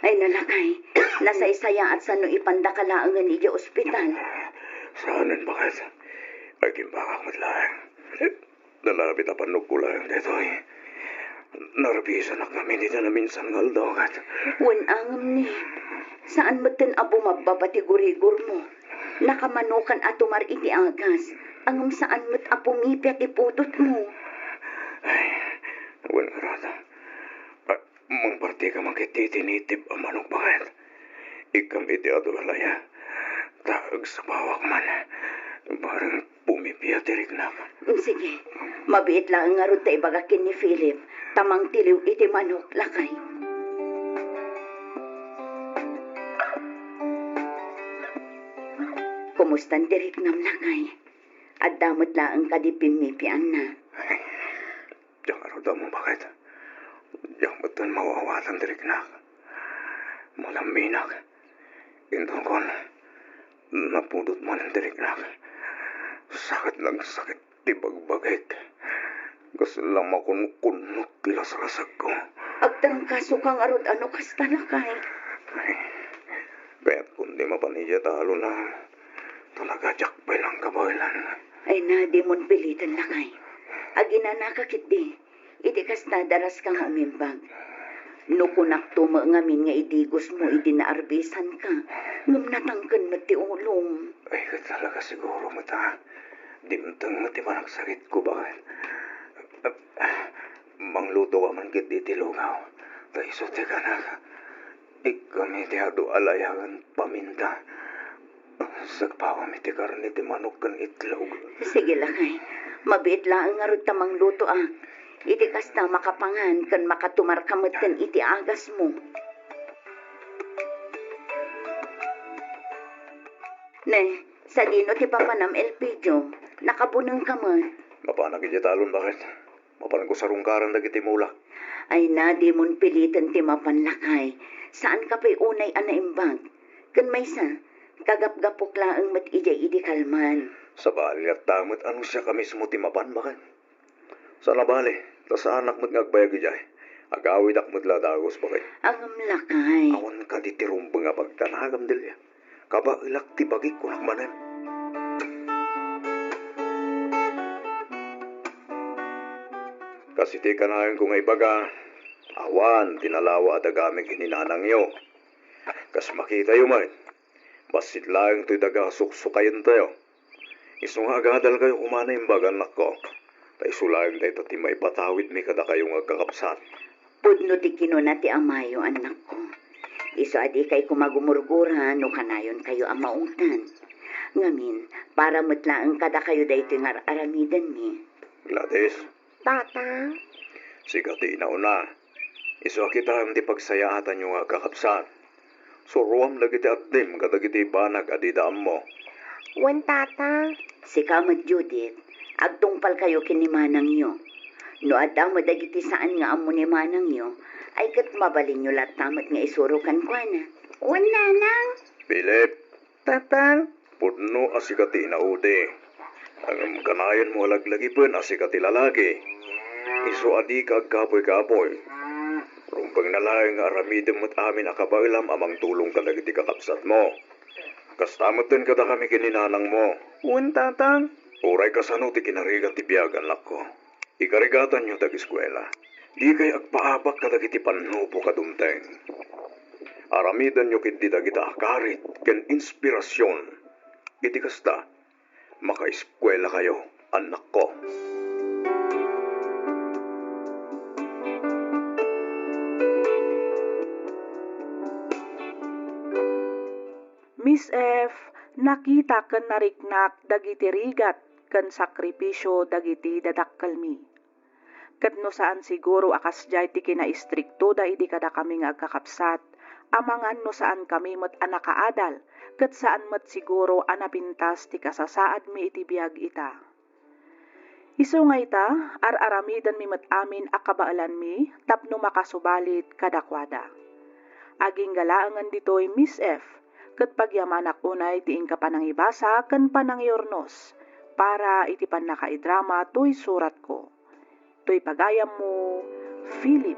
Ay, nalakay. Nasaysayaat sano ipandaka laengen idiay ospital. Saanen, baket. Agimbagak met laeng. Nanarabit a pannogko laeng daytoy. Narbisanak ngamin iti naminsan nga aldaw, ket. Wen, ngem ni, saan metten a bumabbaba ti gurigormo. Nakamanokan a tumar iti agas, ngem saan met a pumipia ti pudotmo. Ay, wen, ngarud. A, Mangpartika man ketdi iti native a manok, baket. Ikkam iti adu, Alaya. Ta agsapawak man. Bareng pumipia ti riknak. Sige. Mabiit laeng ngarud ta ibagak ken ni Philip ta mangtiliw iti manok, lakay. Kumustan ti riknam, lakay? Adda met laeng kadi pimmipianna? Diak ngarud ammo, baket. Diak metten maawatan ti riknak. Manamminak. Intonkon, napudot manen ti riknak. Sakit, nagsakit ti bagbagik. Kasla makunkunnot ti laslasagko. Agtrangkasoka ngarud a no kasta, lakay. Ay, kayatko ti mapan idiay talon a talaga diak pay nangkabaelan. Ay na, dimon piliten, lakay. Aginanaka ketdi. Iti kasta, daraska nga umimbag. No kunakto met ngamin nga idigosmo idi naarbisanka, ngem natangken met ti ulom. Ay, ket talaga siguro met, a. Dimteng met ti panagsakitko, baket. Mangluto ka man ketdi iti lugaw. Ta isu ti kanak. Ikkami ti adu a layagen paminta. Sagpawam iti karne ti manok ken itlog. Sige, lakay. Mabiit laeng ngarud ta mangluto, a. Iti kasta, makapangan ken makatumarka metten iti agasmo. Ne, sadino ti papanam, Elpidio? Nakabunengka met. Mapanak idiay talon, baket. Mapanko sarungkaran dagiti mulak. Ay na, dimon piliten ti mapan, lakay. Saanka pay unay a naimbag. Ken maysa, kagapgapok laeng met idiay idi kalman. Sabali latta met a no siak a mismo ti mapan, baket. Saan a bale, ta saanak met nga agbayag idiay. Agawidak met la dagus, baket. Ngem, lakay. Awan kadi ti rumbeng a pagdanagam, Delia. Kabaelak ti bagik, kunak manen. Kas iti kanayon ko nga ibaga, awan ti nalawa a dagami ken ni nanangyo. Kas makitayo met, bassit laeng toy daga a suksukayentayo. Isu nga agadalkayo koma naimbag, annakko, ta isu laeng dayta ti maipatawidmi kadakayo nga agkakabsat. Pudno ti kinuna ti amayo, annakko. Isu a dikay koma gumurgura no kanayonkayo a maungtan. Ngamin, para met laeng kadakayo daytoy nga ar-aramidenmi. Gladys. Tatang? Sika ti inauna. Isu a kitaem ti pagsayaatanyo nga agkakabsat. Suroam dagiti addim kadagiti banag a dida ammo. Wen, Tatang. Sika met, Judith, agtungpalkayo ken ni manangyo. No adda met dagiti saan nga ammo ni manangyo, ay ket mabalinyo latta met nga isuro kenkuana. Wen, Nanang. Philip. Tatang. Pudno a sika ti inaudi. Ngem kanayonmo a laglagipen a sika ti lalaki. Isu a dika agkapuy-kapuy. Rumbengna laeng nga aramidem met amin a kabaelam a mangtulong kadagiti kakabsatmo. Kasta metten kadakami ken ni nanangmo. Wen, Tatang. Uray kasano ti kinarigat ti biag, annakko. Ikarigatanyo ti ageskuela. Dikay agpaabak kadagiti pannubok a dumteng. Aramidenyo ketdi dagita a karit ken inspirasion. Iti kasta, makaeskuelakayo, annakko. Miss F, nakita ken nariknak dagiti rigat ken sakripisio dagiti dadakkelmi. Ket no saan siguro a kasdiay ti kinaistriktoda idi kadakami nga agkakabsat, amangan no saankami met a nakaadal, ket saan met siguro a napintas ti kasasaadmi iti biag ita. Isu nga ita, ar-aramidenmi met amin a kabaelanmi tapno makasubalit kadakuada. Agingga laengen ditoy, Miss F, ket pagyamanak unay ti inka panangibasa ken panangiurnos para iti pannakaidrama toy suratko. Toy pagayammo, Philip.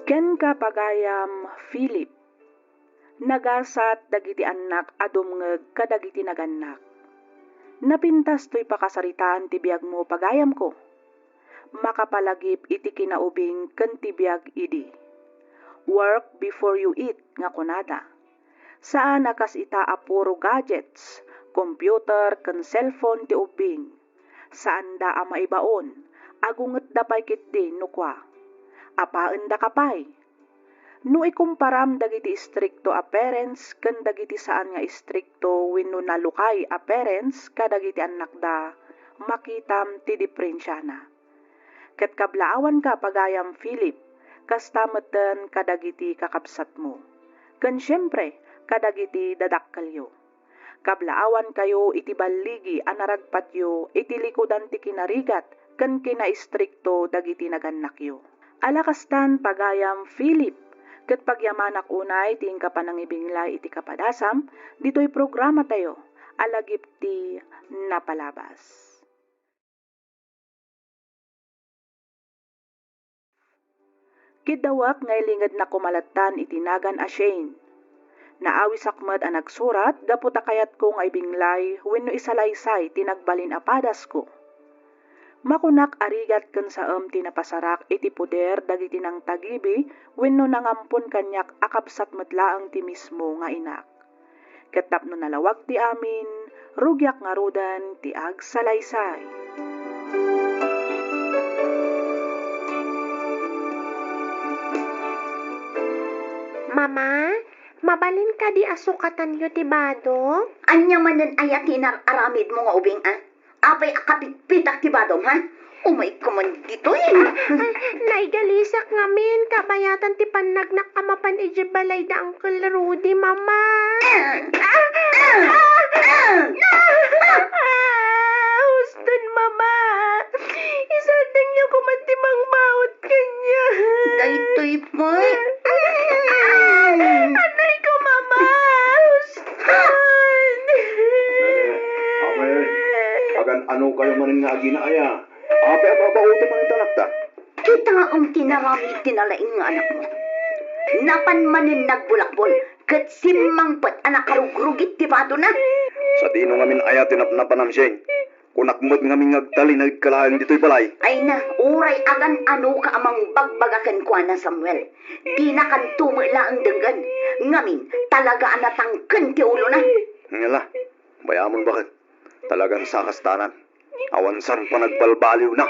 Kenka, pagayam Philip, nagasat dagiti annak a dumngeg kadagiti nagannak. Napintas toy pakasaritaan ti biagmo, pagayamko. Makapalagip iti kinaubing ken ti biag idi. Work before you eat, nga kunada. Saan a kas ita a puro gadgets, computer, ken cellphone ti ubbing. Saanda a maibaon, agungetda pay ketdi no kua. Apaendaka pay. No ikumparam dagiti istrikto a parents ken dagiti saan nga istrikto wenno nalukay a parents kadagiti annakda, makitam ti diperensiana. Ket kablaawanka, pagayam Philip, kasta metten kadagiti kakabsatmo, ken siempre, kadagiti dadakkelyo. Kablaawankayo iti balligi a naragpatyo iti likudan ti kinarigat ken kinaistrikto dagiti nagannakyo. Ala kastan, pagayam Philip, ket pagyamanak unay ti inka panangibinglay iti kapadasam ditoy programatayo a lagip ti napalabas. Kiddawak nga ilingednak koma lattan iti nagan a Shane. Naawisak met a nagsurat gapu ta kayatko nga ibinglay wenno isalaysay ti nagbalin a padasko. Makunak a rigat ken saem ti napasarak iti poder dagiti nangtagibi wenno nangampon kaniak a kabsat met laeng ti mismo nga inak. Ket tapno nalawag ti amin, rugiak ngaruden ti agsalaysay. Mama, mabalin kadi a sukatanyo ti bado? Ania manen aya ti inar-aramidmo nga ubing, a? Apay a kapitpitak ti badom, ha? Umayka man ditoy. Naigalisak ngamin, kabayatan ti pannagnak a mapan idiay balay da Uncle Rudy, Mama. Ah! Ah! Ah! Ah! Ah! Huston, Mama. Isardengyo koman ti mangbaut kaniak. Daytoy pay. Anay ko, Mama. Huston. Amen. Agan-ano kayo manen nga agina aya? Apay a babaoten manen ti anakta? Kitaem ti naramid ti nalaing nga anakmo. Napan manen nagbulakbol, ket simmangpet a nakarugrugit ti badona. Sadino ngamin aya ti napnapanam, Shane? Kunak met ngamin nga agtalinaedka laeng ditoy balay. Ay na, uray agan-anoka a mangbagbaga kenkuana, Samuel. Dinakanto met laeng denggen. Ngamin, talaga a natangken ti ulona. Ngala, bay-amon baket. Talagan sakastanan. Awan saan panagbalbaliwna.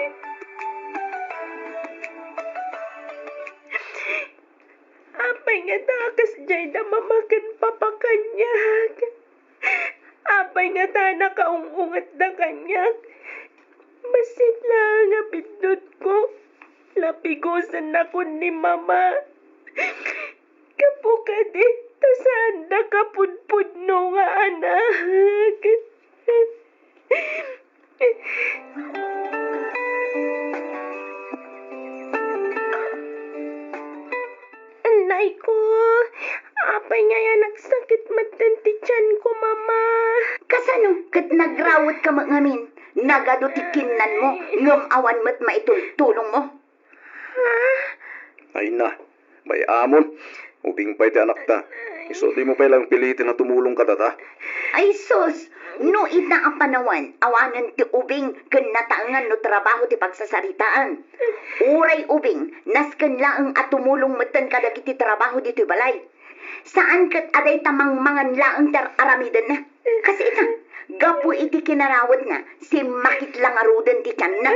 Apay nga ta kasdiay da Mama ken Papa kaniak? Apay nga ta nakaung-ungetda kaniak? Bassit laeng a biddutko, lapigusennakon ni Mama. Gapu kadi, ta saanda kapudpudno nga anak. Anay ko, apay nga aya nagsakit metten ti tianko, Mama? Kasano ket nagrawetka met ngamin? Nagadu ti kinnanmo, ngem awan met maitultulongmo. Ha? Ay na, bay-amon. Ubing pay ti anakta. Isu dimo pay laeng piliten a tumulong kadata. Ay sus! No ita a panawan, awanen ti ubing ken nataengan no trabaho ti pagsasaritaan. Uray ubing, nasken laeng a tumulong metten kadagiti trabaho ditoy balay. Saan ket a dayta mangmangan laeng ti ar-aramidenna. Kas ita, gapu iti kinarawetna, simmakit la ngaruden ti tianna.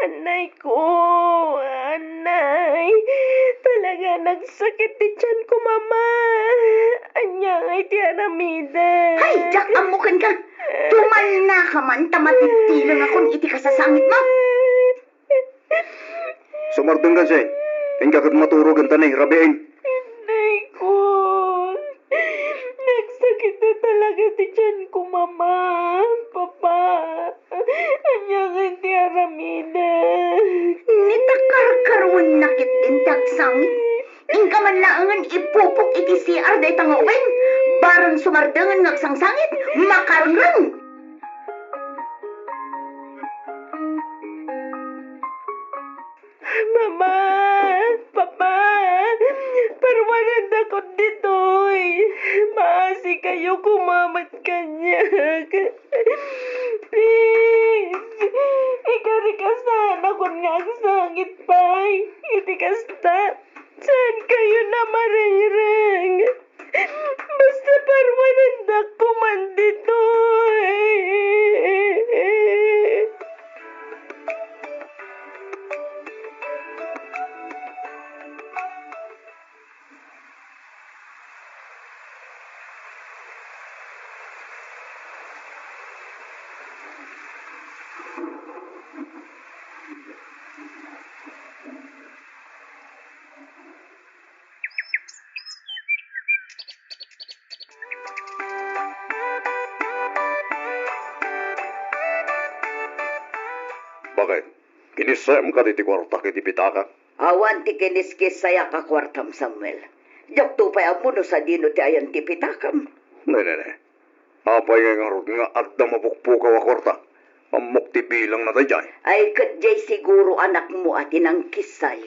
Anay ko, anay. Talaga nagsakit ti tianko, Mama. Ania ngay ti aramidek? Hay, diak ammo kenka. Tumannaka man ta matitilenakon iti kasasangitmo. Sumardengka, Shane. Inka ket maturog ken ta ni rabiin. Inday ko. Nagsakit na talaga ti tiyan ko, Mama. Papa. Ania ngay ti aramidek? Ni ta karkaruenna ketdin ti agsangit. Inka man laengen ipupok iti C R dayta nga ubing. Bareng sumardengen nga agsangsangit, makarengreng. Mama! Papa! Parwanendakon ditoy! Maasikayo koma met kaniak! Please! Ikarikasanakon nga agsangit pay! Iti kasta, saankayo na marengreng! Basta parwanendak koman ditoy. Bakit? Kinissem kadi ti kuartak iti pitakak? Awan ti kiniskissayak a kuartam, Samuel. Diakto pay ammo no sadino ti ayan ti pitakam. Ne, ne, ne. Apay ngay ngarud nga adda mapukpukaw a kuarta? Ammok ti bilangna daydiay. Ay, ket diay siguro anakmo a ti nangkissay.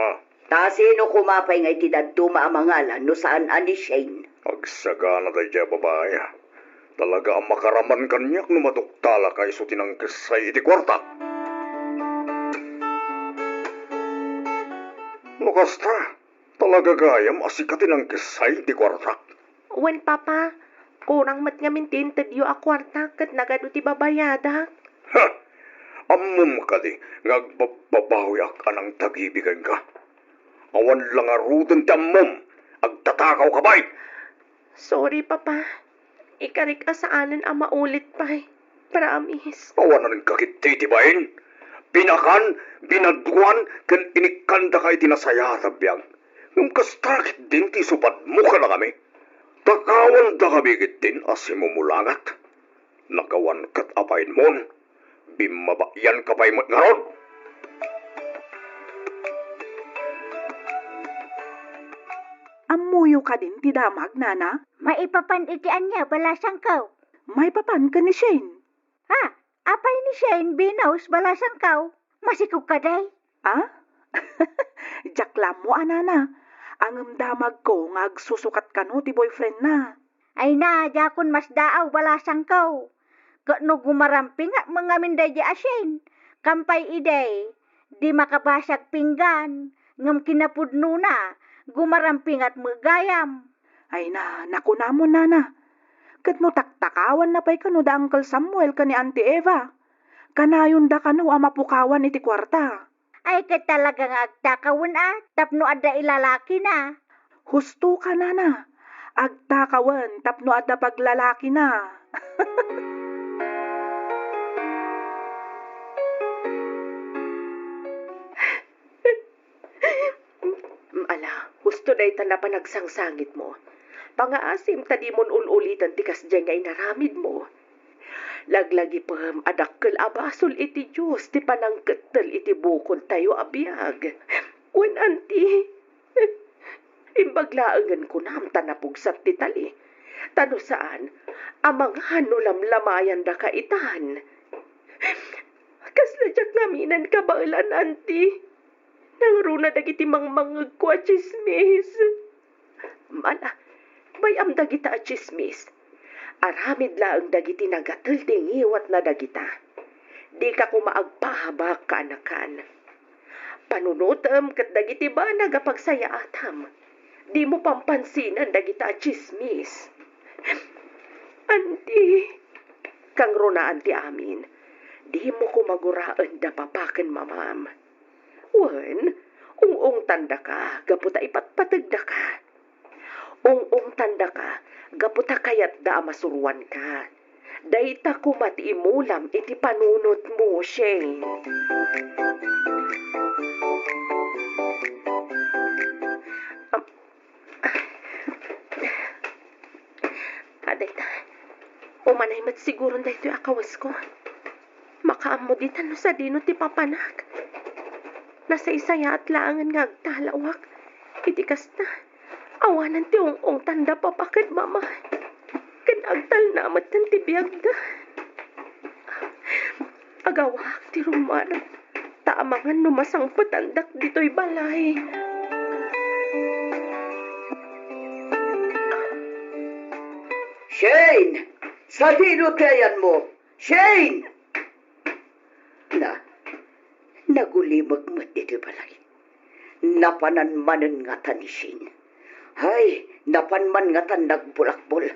Ha? Ta sino koma pay nga iti dadduma a mangalan no saan a ni Shane? Agsagana daydiay a babai. Talaga a makaraman kaniak no maduktalak a isu ti nangkessay iti kuartak. No kasta, talaga gayam a sika ti nangkessay iti kuartak? Wen, Papa. Kurang met ngamin ti intedyo a kuarta ket nagadu ti babayadak. Ha! Ammom kadi nga agbabbabawiak a nangtagibi kenka? Awan la ngaruden ti ammom. Agtatakaw ka pay! Sorry, Papa. Ikarik a saanen a maulit pay. Promise. Awanan ka ketdi ti bain. Pinakan, binaduan, ken inikkandaka iti nasayaat a biag. Ngem kasta ketdin ti isupadmo kadakami. Takawandakami ketdin a simumulangat. Nakawan ket a bainmon. Bimmabaian ka pay met ngarud. Ammoyo kadin ti damag, nana? Maipapan iti ania, balasangko? Maipapan ken ni Shane. Ha? Apay ni Shane, Venus, balasangko? Masikog kadi? Ah? Diak la ammo a, nana. Ngem damagko nga agsusukat kano ti boyfriendna. Ay na, diakon masdaaw, balasangko. Ket no gumarampingat met ngamin daydi a Shane, kampay idi, di makabasag pinggan, ngem kinapudnona, gumarampingat met gayam. Ay na, nakunamon, nana. Ket no taktakawanna pay kano da Uncle Samuel ken ni Auntie Eva, kanayonda kano a mapukawan iti kuarta. Ay, ket talaga nga agtakawen a, tapno adda ilalakina. Husto ka, nana. Agtakawen tapno adda paglalakina. Ala, husto dayta a panagsangsangitmo. Pangaasim ta dimon ul-uliten ti kasdiay nga inaramidmo. Laglagipem a dakkel a basol iti Dios ti panangkettel iti bukodtayo a biag. Wen, anti, imbag laengen kunam ta napugsat ti tali. Ta no saan, amangan no lamlamayandaka itan. Kasla diak ngaminen kabaelan, anti. Nangruna dagiti mangmangngegko a tsismis. Ala, bay-am dagita a tsismis. Aramid laeng dagiti nagatel ti ngiwatna dagita. Dika koma agpaabak, kaanakan. Panunotem ket dagiti banag a pagsayaatam. Dimo pampansinan dagita a tsismis. Anti, kangrunaan ti amin. Dimo koma guraenda papa ken mamam. Wen, ung-ungtandaka gapu ta ipatpategdaka. Ung-ungtandaka gapu ta kayatda a masuroanka. Dayta koma ti imulam iti panunotmo, Shane. Am-, ah, dayta. Umanay met siguron daytoy a kawesko. Makaammo ditan no sadino ti papanak. Nasaysayaat laengen nga agtalawak. Iti kasta, awanen ti ung-ungtanda papa ken mama. Ken agtalna metten ti biagda. Agawak ti rummuar, ta amangan no masangpetandak ditoy balay. Shane! Sadino ti ayanmo? Shane! Na, nagulimeg met ditoy balay. Napanan manen ngata ni Shane. Hay, napan man ngatan nagbulakbol.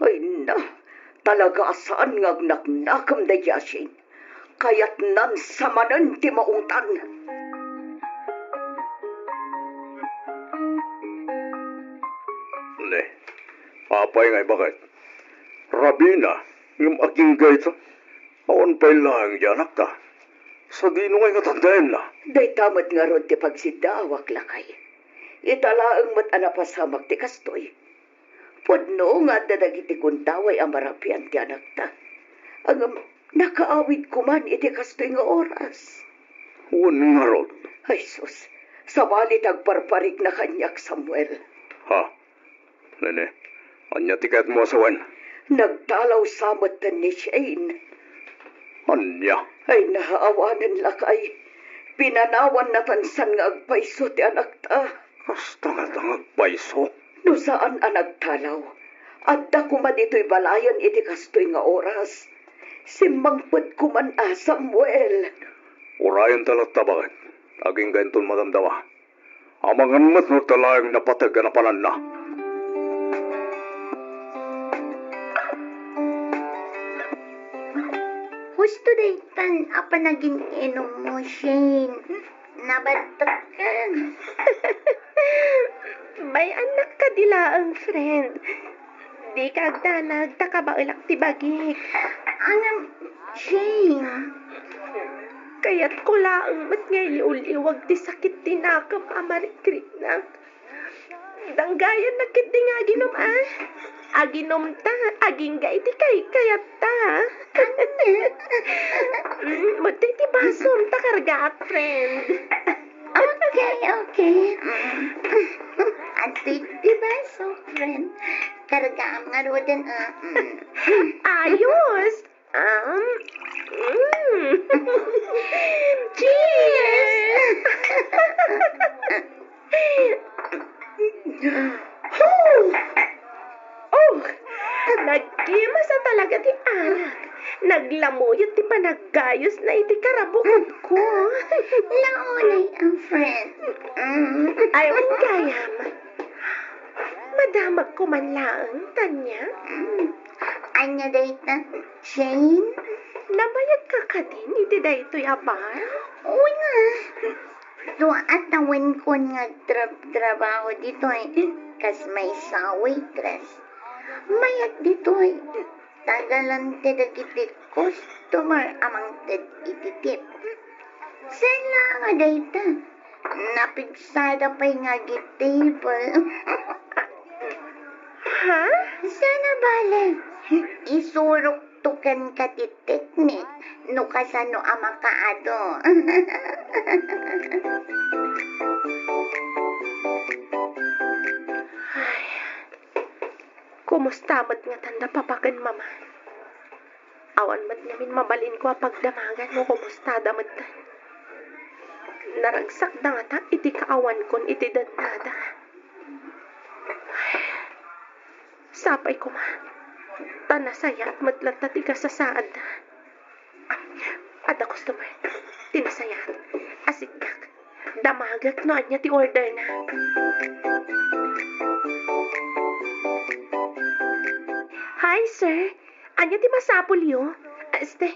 Ay na, talaga a saan nga agnaknakem daydi a Shane. Kayatnan sa manen ti maungtan. Ne, apay nga ibaket? Rabina, ngem agingga ita. Awan pay laeng di anakta. Sadino ngay nga tandaenna? Dayta met ngarud ti pagsiddaawak, lakay. Ita laeng met a napasamak ti kastoy. Pudno nga adda dagiti gundaway a marabian ti anakta. Ngem nakaawid koman iti kastoy nga oras. Wen ngarud. Ay sus, sabali ti agparparikna kaniak, Samuel. Ha? Nene, ania ti kayatmo a sawen? Nagtalaw sa metten ni Shane. Ania? Ay, naawanen lakay. Pinanawan natan san nga agpayso ti anakta. Kasta ngata nga agpayso? No saan a nagtalaw, adda koma ditoy balayen iti kastoy nga oras. Simmangpet koman a, Samuel. Urayenta latta, baket. Agingga inton madamdama. Amangan met no adda laeng napateg a napananna. Husto daytan a panagin-inummo, Shane. Nabattek ken. Bay-annak kadi laeng, friend. Dika agdanag ta kabaelak ti bagik. Ngem, Shane. Kayatko laeng met nga iliw-liwag ti sakit ti nakem a marikriknak. Danggayannak ketdi nga aginom, a. Aginomta, agingga iti kaykayatta. Mm, adtoy ti basom ta kargaak, friend. Okay, okay. Mm. Adtoy ti baso, friend. Kargaam ngaruden, a. Mm. Ayos! Um, mm. Cheers! Oh! Oh! Nagkimasa talaga ti arak. Naglamuyot ti panaggayosna iti karabukotko. Launay, a, friend. Mm. Ay, wen gayam. Madamagko man laeng, Tanya. Mm. Ania dayta, Jane? Nabayagka kadin iti daytoy a bar? Wen a. Dua a tawenkon nga agtrab-trabaho ditoy kas maysa a waitress. Mayat ditoy. Tagalante dagiti customer a mangted iti tip. Saan la nga dayta? Napigsada pay nga agitable. Ha? Saan a bale? Isurokto kenka ti teknik no kasano a makaado. Ay. Kumusta met ngatan da Papa ken Mama? Awan met ngamin mabalinko a pagdamagan no kumustada met. Naragsakda ngata iti kaawankon iti dennada. Sapay koma, ta nasayaat met latta ti kasasaadda. Adda customer. Ti nasayaat. Asigak. Damagek no ania ti orderna. Hi, sir. Ania ti masapulyo? Este,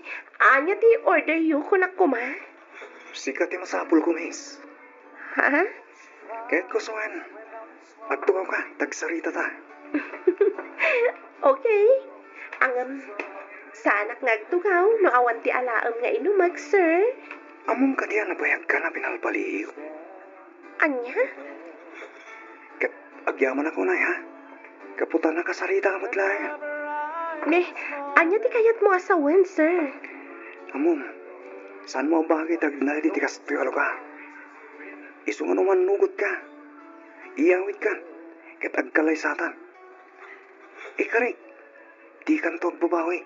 ania ti orderyo, kunak koma? Sika ti masapulko, miss. Ha? Ket kusuan, agtugawka, ta agsaritata. Okay. Ngem, saanak nga agtugaw no awan ti alaem nga inumek, sir. Ammom kadi a nabayagkan a pinalpaliiyo? Ania? Ket agyamanak unay, ha? Gapu ta nakasarita ka met laeng. Ne, ania ti kayatmo a sawen, sir? Ammom, saanmo a bagay ti agnaed iti kastoy a lugar. Isu nga no mannugotka, iyawidkan, ket agkalaysatan. Ikari, dikanto agbabawi.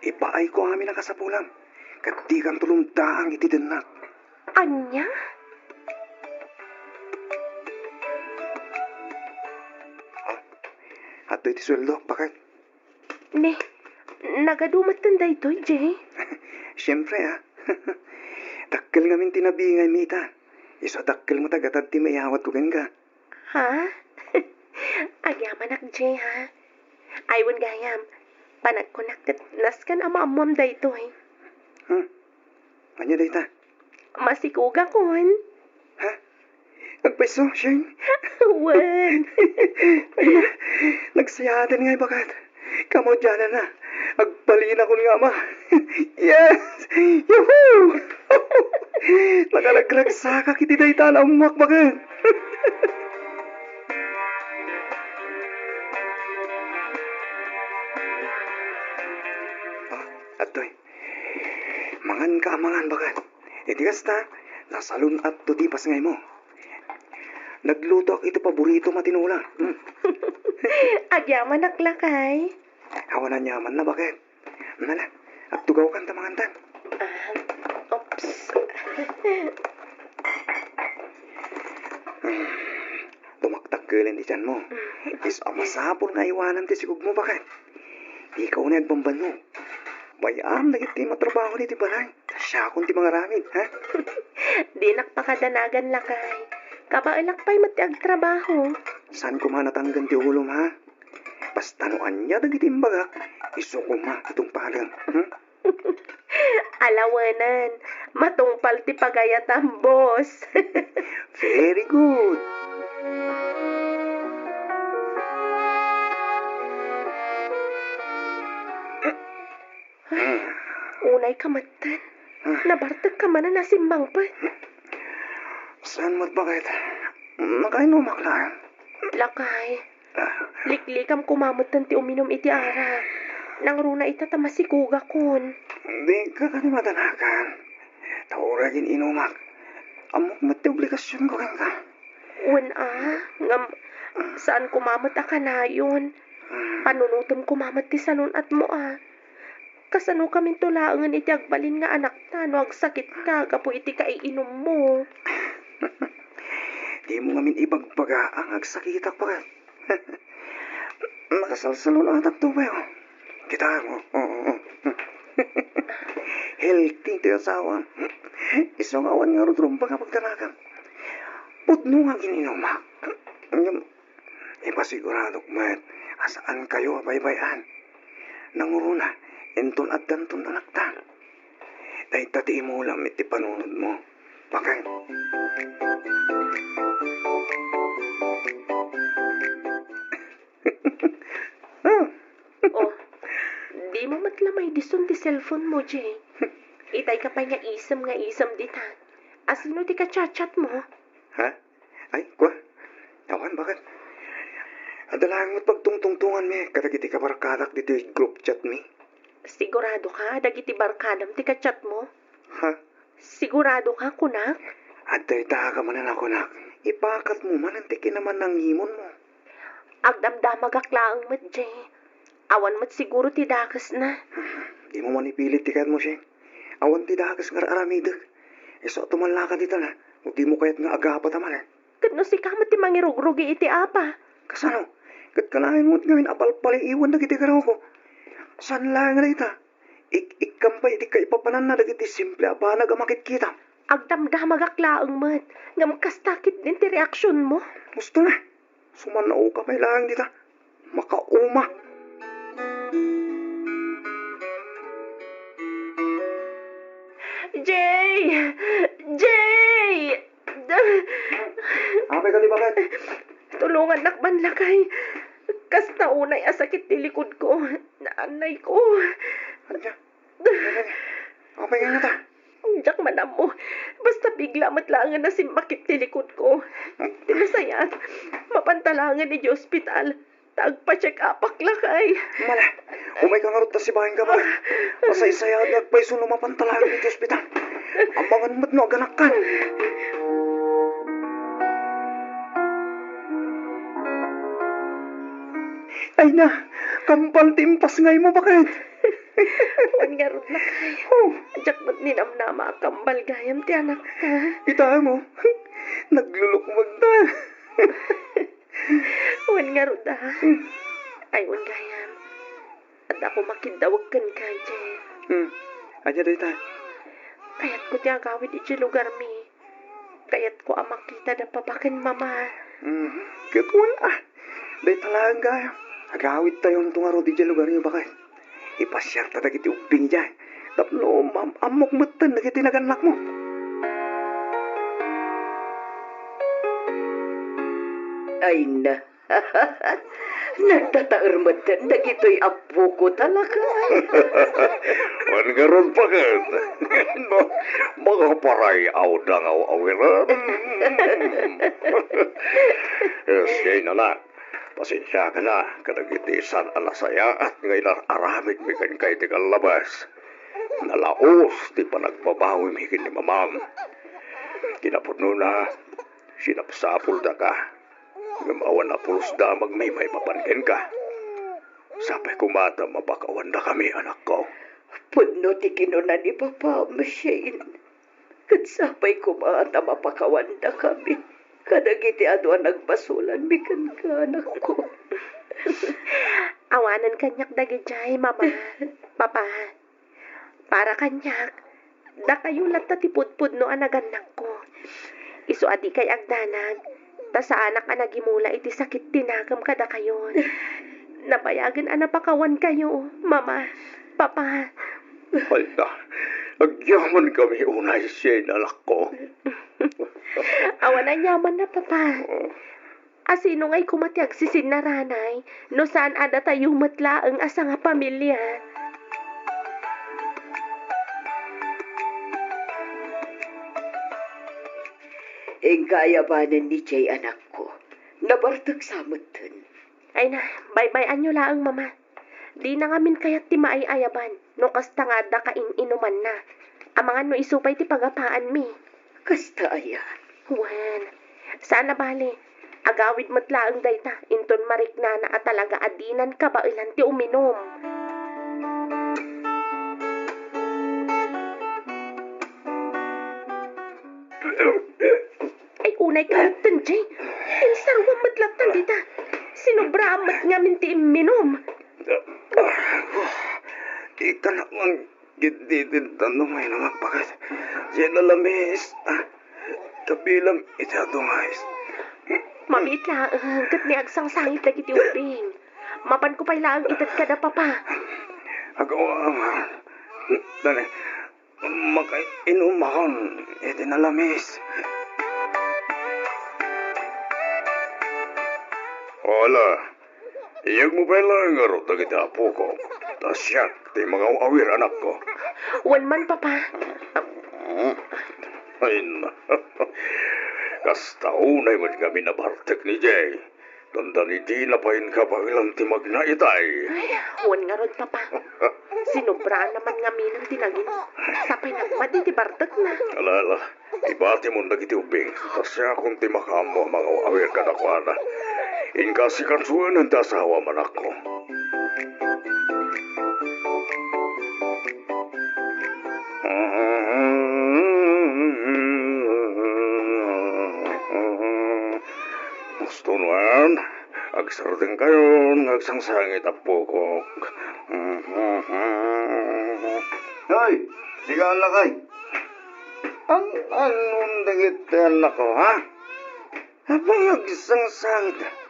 Ipaayko amin a kasapulam, ket dikanto lumdaang iti dennak. Ania? Ah, adtoy ti sueldo, baket. Ne, nagadu metten daytoy, Jay? Siempre, a. Dakkel ngamin ti nabingaymi ita. Isu a dakkel met a gatad ti maiyawatko kenka. Ha? Agyamanak, Jay, ha? Ay, wen gayam, panagkunak ket nasken a maammoam daytoy. Hmm. Ania dayta? Masikogakon. Ha? Agpayso, Shane? Wen. Ay, na, nagsayaaten ngay, baket. Kamaudiananna, agbalinakon nga ama. Yes! Yahoo! Nakaragragsakak iti dayta a naammoak, baket. Ah, adtoy. Manganka a mangan, baket. Iti kasta, nasalun-atto ti pasngaymo. Naglutoak iti paboritom a tinola. Hmm. Agyamanak, lakay. Awan aniamanna, baket. Nala, agtugawkan ta mangantan. Ah, oops. Tumaktak Elen ti tianmo. Isu a masapul nga aywanan ti sigogmo, baket. Dika unay agbambannog. Bay-am dagiti matrabaho ditoy balay. Ta siakon ti mangaramid, ha? Dinak pakadanagan, lakay. Kabaelak pay met ti agtrabaho. Saan koma natanggan ti ulom, ha? Basta no ania dagiti imbagak, isu koma ti tungpalem, hmm? Ala wen, matungpal ti pagayatam, boss. Very good. Unayka metten. Nabartekka manen a simmangpet. Saan met, baket? Nakainumak laeng. Lakay, liklikam koma metten ti uminum iti arak. Nangruna ita ta masikugakon. Dika kadi madanagan. Ta uray gin-inumak, ammok met ti obligasionko kenka. Wen a, ngem saan koma met a kanayon. Panunotem koma met ti salun-atmo a. Kasanokaminto laengen iti agbalin nga anakta no agsakitka gapu iti kaiinummo? Dimo ngamin ibagbaga a nga agsakitak, baket. Nakasalsalun-atakto pay, oh. Kitaem, oh. Oo, oo. Healthy ti asawa. Isu nga awan ngarud rumbeng a pagdanagan. Pudno nga gin-inumak. Ngem, ipasiguradok met a saankayo a baybay-an. Nangruna, inton addanton anakta. Dayta ti imulam iti panunotmo. Bakay. Ah. Oh, dimo met la maidison ti cellphone mo, Jay. Itayka pay nga isem nga isem dita. Asino ti kachat-chat mo? Ha? Ay, kua. Awan, baket. Adda laeng met pagtungtungtonganmi kadagiti kabarkadak ditoy group chat mi. Siguradoka, dagiti barkadam ti kachat mo? Ha? Siguradoka, kunak? Adda ita ka manen a kunak. Ipakatmo manen ti kinamanangimonmo. Agdamdamagak laeng met, Jay. Awan met siguro ti dakesna. Dimo man ipilit ti kayatmo, Shane. Awan ti dakes nga ar-aramidek. Isu a tumallaka dita na, no dimo kayat nga agapata manen. Ket no sika met ti mangirugrugi iti apa? Kasano? Ket kanayon met ngamin a palpaliiwan dagiti garruko. Saan laeng nga dayta? Ik-ikkam pay iti kaipapananna dagiti simple a banag a makitkita. Agdamdamagak laeng met, ngem kasta ketdin ti reaksionmo. Husto na. Sumannawka pay laeng dita. Makauma. Jay! Jay! Apay kadi, baket? Tulongannak man, lakay. Kasta unay a sakit ti likudko. Naannayko. Ania? Apay ngata? Diak man ammo. Basta bigla met laengen a simmakit ti likudko. Ti nasayaat, mapanta laengen idiay ospital. Ta agpa-check-upak, lakay. Mala, umayka ngarud ta sibaenka, baket. Masaysayaat nga agpayso no mapanta laeng iti ospital. Amangan met no aganakkan. Ay na, kambal ti impasngaymo, baket. Wen ngarud, lakay. Oh. Diak met ninamnama a kambal gayam ti anakta. Ita mo, naglulukmagta. Wen ngarud, ah. Hmm. Ay, wen gayam. Adda koma kiddawek kenka, Jeff. Hmm. Ania dayta? Kayatko ti agawid idiay lugarmi. Kayatko a makita da papa ken mama. Hmm. Ket wen, ah. Dayta laeng gayam. Agawidtayonto ngarud idiay lugaryo, baket. Ipasiarta dagiti ubbing idiay. Tapno maam-ammok metten dagiti nagannakmo. Ay na. Nagtataer metten dagitoy appoko, talakay. Wen ngarud, baket. Makaparay-aw da nga aw-awiren. Siya, anak, pasensiakan a kadagiti saan a nasayaat nga inar-aramidmi kenka iti kallabas. Nalaus ti panagbabawimi ken ni mamam. Kinapudnona, sinapsapoldaka. Ngem awan a pulos damagmi maipapan kenka. Sapay koma ta mapakawandakami, anakko. Pudno ti kinuna ni Papa, Shane. Ket sapay koma ta mapakawandakami. kadagiti adu a nagbasolanmi kenka, anakko. Awanen kaniak dagidiay, Mama, Papa. Para kaniak, dakayo latta ti pudpudno a nagannakko. Isu a dikay agdanag, ta saanak a nagimula iti sakit ti nakem kadakayo. Nabayagen a napakawankayo, Mama, Papa. Hala, agyamankami unay, Shane, anakko. Awan a yamanna, Papa. Asino ngay koma ti agsisinnarana no saan a datayo met laeng a sangapamilia? Inka ayabanen ni Jay, anakko. Nabartek sa metten. Ay na, baybay-anyo laeng, Mama. Dina ngamin kayat ti maay-ayaban no kasta nga adda kain-inumanna. Amangan no isu pay ti pagapaanmi. Kasta aya? Wen, saan a bale. Agawid met laeng dayta inton mariknana a talaga a dinan kabaelan ti uminum. Ay, unay ka metten, Jay. Insaruam met lattan dita. Sinobraam met ngamin ti imminum. Ikanak man, gididintan no may nangagpakat. Diay nalamis. Kabilang iti adungais. Mabiit laeng, ket ni agsangsangit dagiti ubbing. Mapanko pay laeng ited kada, Papa. Agaw, ama. Dali. Makainumakon iti nalamis. Ala, iyegmo pay laeng ngarud dagiti apokok, ta siak ti mangaw-awir, anakko. Wen man, Papa. Hmm? Ay, na. Kasta unay met ngamin a bartek ni Jay. Dandani dina pay kabaelan ti magna itay. Ay, wen ngarud, Papa. Sinobraan naman ngamin ti nangin. Sapay nagmadi ti bartekna. Ala, ala. Ibatimon dagiti ubbing. Ta siakon ti makaammo a mangaw-awir kadakuada. Inka sikan suenen ti asawam, anakko. Gusto nuan, agsardengkayon nga agsangsangit a pukok. Hoy, sika, lakay. An-, annon dagiti annakko, ha? Apay agsangsangit?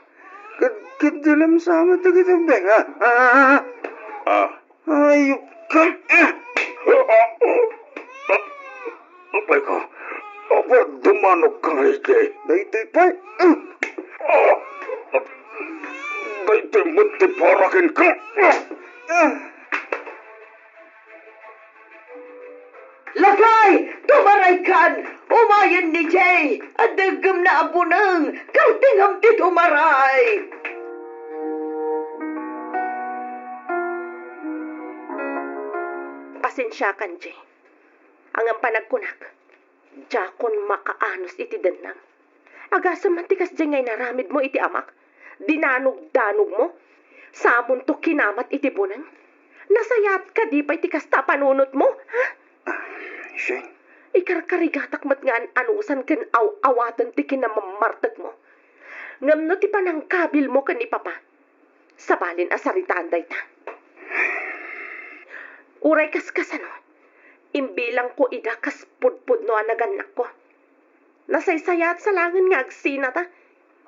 Ket, ket di lamsamet dagiti ubbing, ha? Ah. Ayupka! Ah! Apay ka? Apay dumanokka nga idi? Daytoy pay. Ah! Daytoy met ti para kenka. Ah! Lakay, tumaraykan! Umayen ni Jay! Adda gemna a buneng! Kartingem ti tumaray! Pasensiakan, Jay. Ngem panagkunak, diakon makaanus iti dennam. Agasem man ti kasdiay nga inaramidmo iti amak, dinanogdanogmo, samonto kinamat iti buneng. Nasayaat kadi pay ti kasta a panunotmo, ha? Ah, Shane. Ikarkarigatak met nga an-anusan ken aw-awaten ti kinamammartekmo. Ngem no ti panangkabilmo ken ni Papa, sabalen a saritaan dayta. Uray kaskasano, imbilangko ida kas pudpudno a nagannakko. Nasaysayaat sa laengen nga agsinata.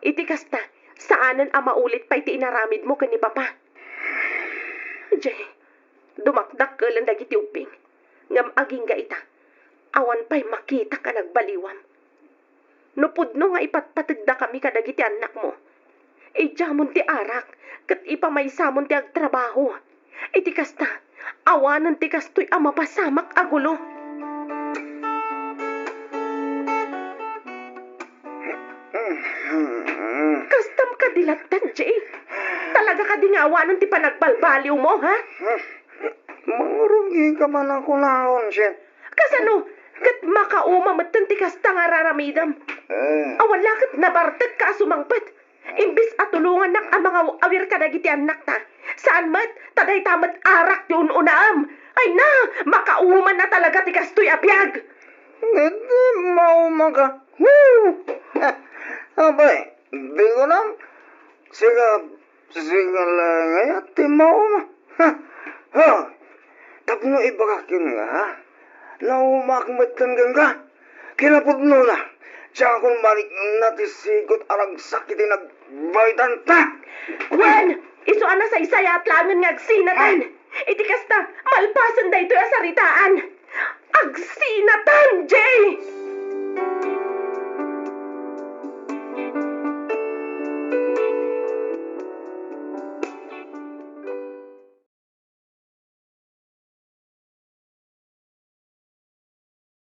Iti kasta, saanen a maulit pay ti inaramidmo ken ni Papa. Jay, dumakdakkelen dagiti ubbing, ngem agingga ita, awan pay makitak a nagbaliwam. No pudno nga ipatpategdakami kadagiti annakmo, idiamon ti arak ket ipamaysamon ti agtrabaho. Iti kasta, awanen ti kastoy a mapasamak a gulo. Kastam kadi lattan, Jay? Talaga kadi nga awanen ti panagbalbaliwmo, ha? Mangrugika man a kunaon, Shane. Kasano? Ket makauma metten ti kasta nga ar-aramidem. Eh. Awan la ket nabartekka a sumangpet. Imbes a tulongannak a mangaw-awir kadagiti annakta, saan met ta dayta met arak ti un-unaam. Ay na, makauma na talaga ti kastoy a biag. Ngem maumaka. Woo! Apay, di ko nam. Sika, sika la ngay a timmaom. Ha? Ha? Tapno ibagak ken nga, naumak met ken gangga. Kinapudnona, diakon malikna ti sigot a ragsak iti nagbaydanta. Wen, isu a nasaysayat laengen nga agsinatan. Iti kasta, malpasen daytoy a saritaan. Agsinatan, Jay!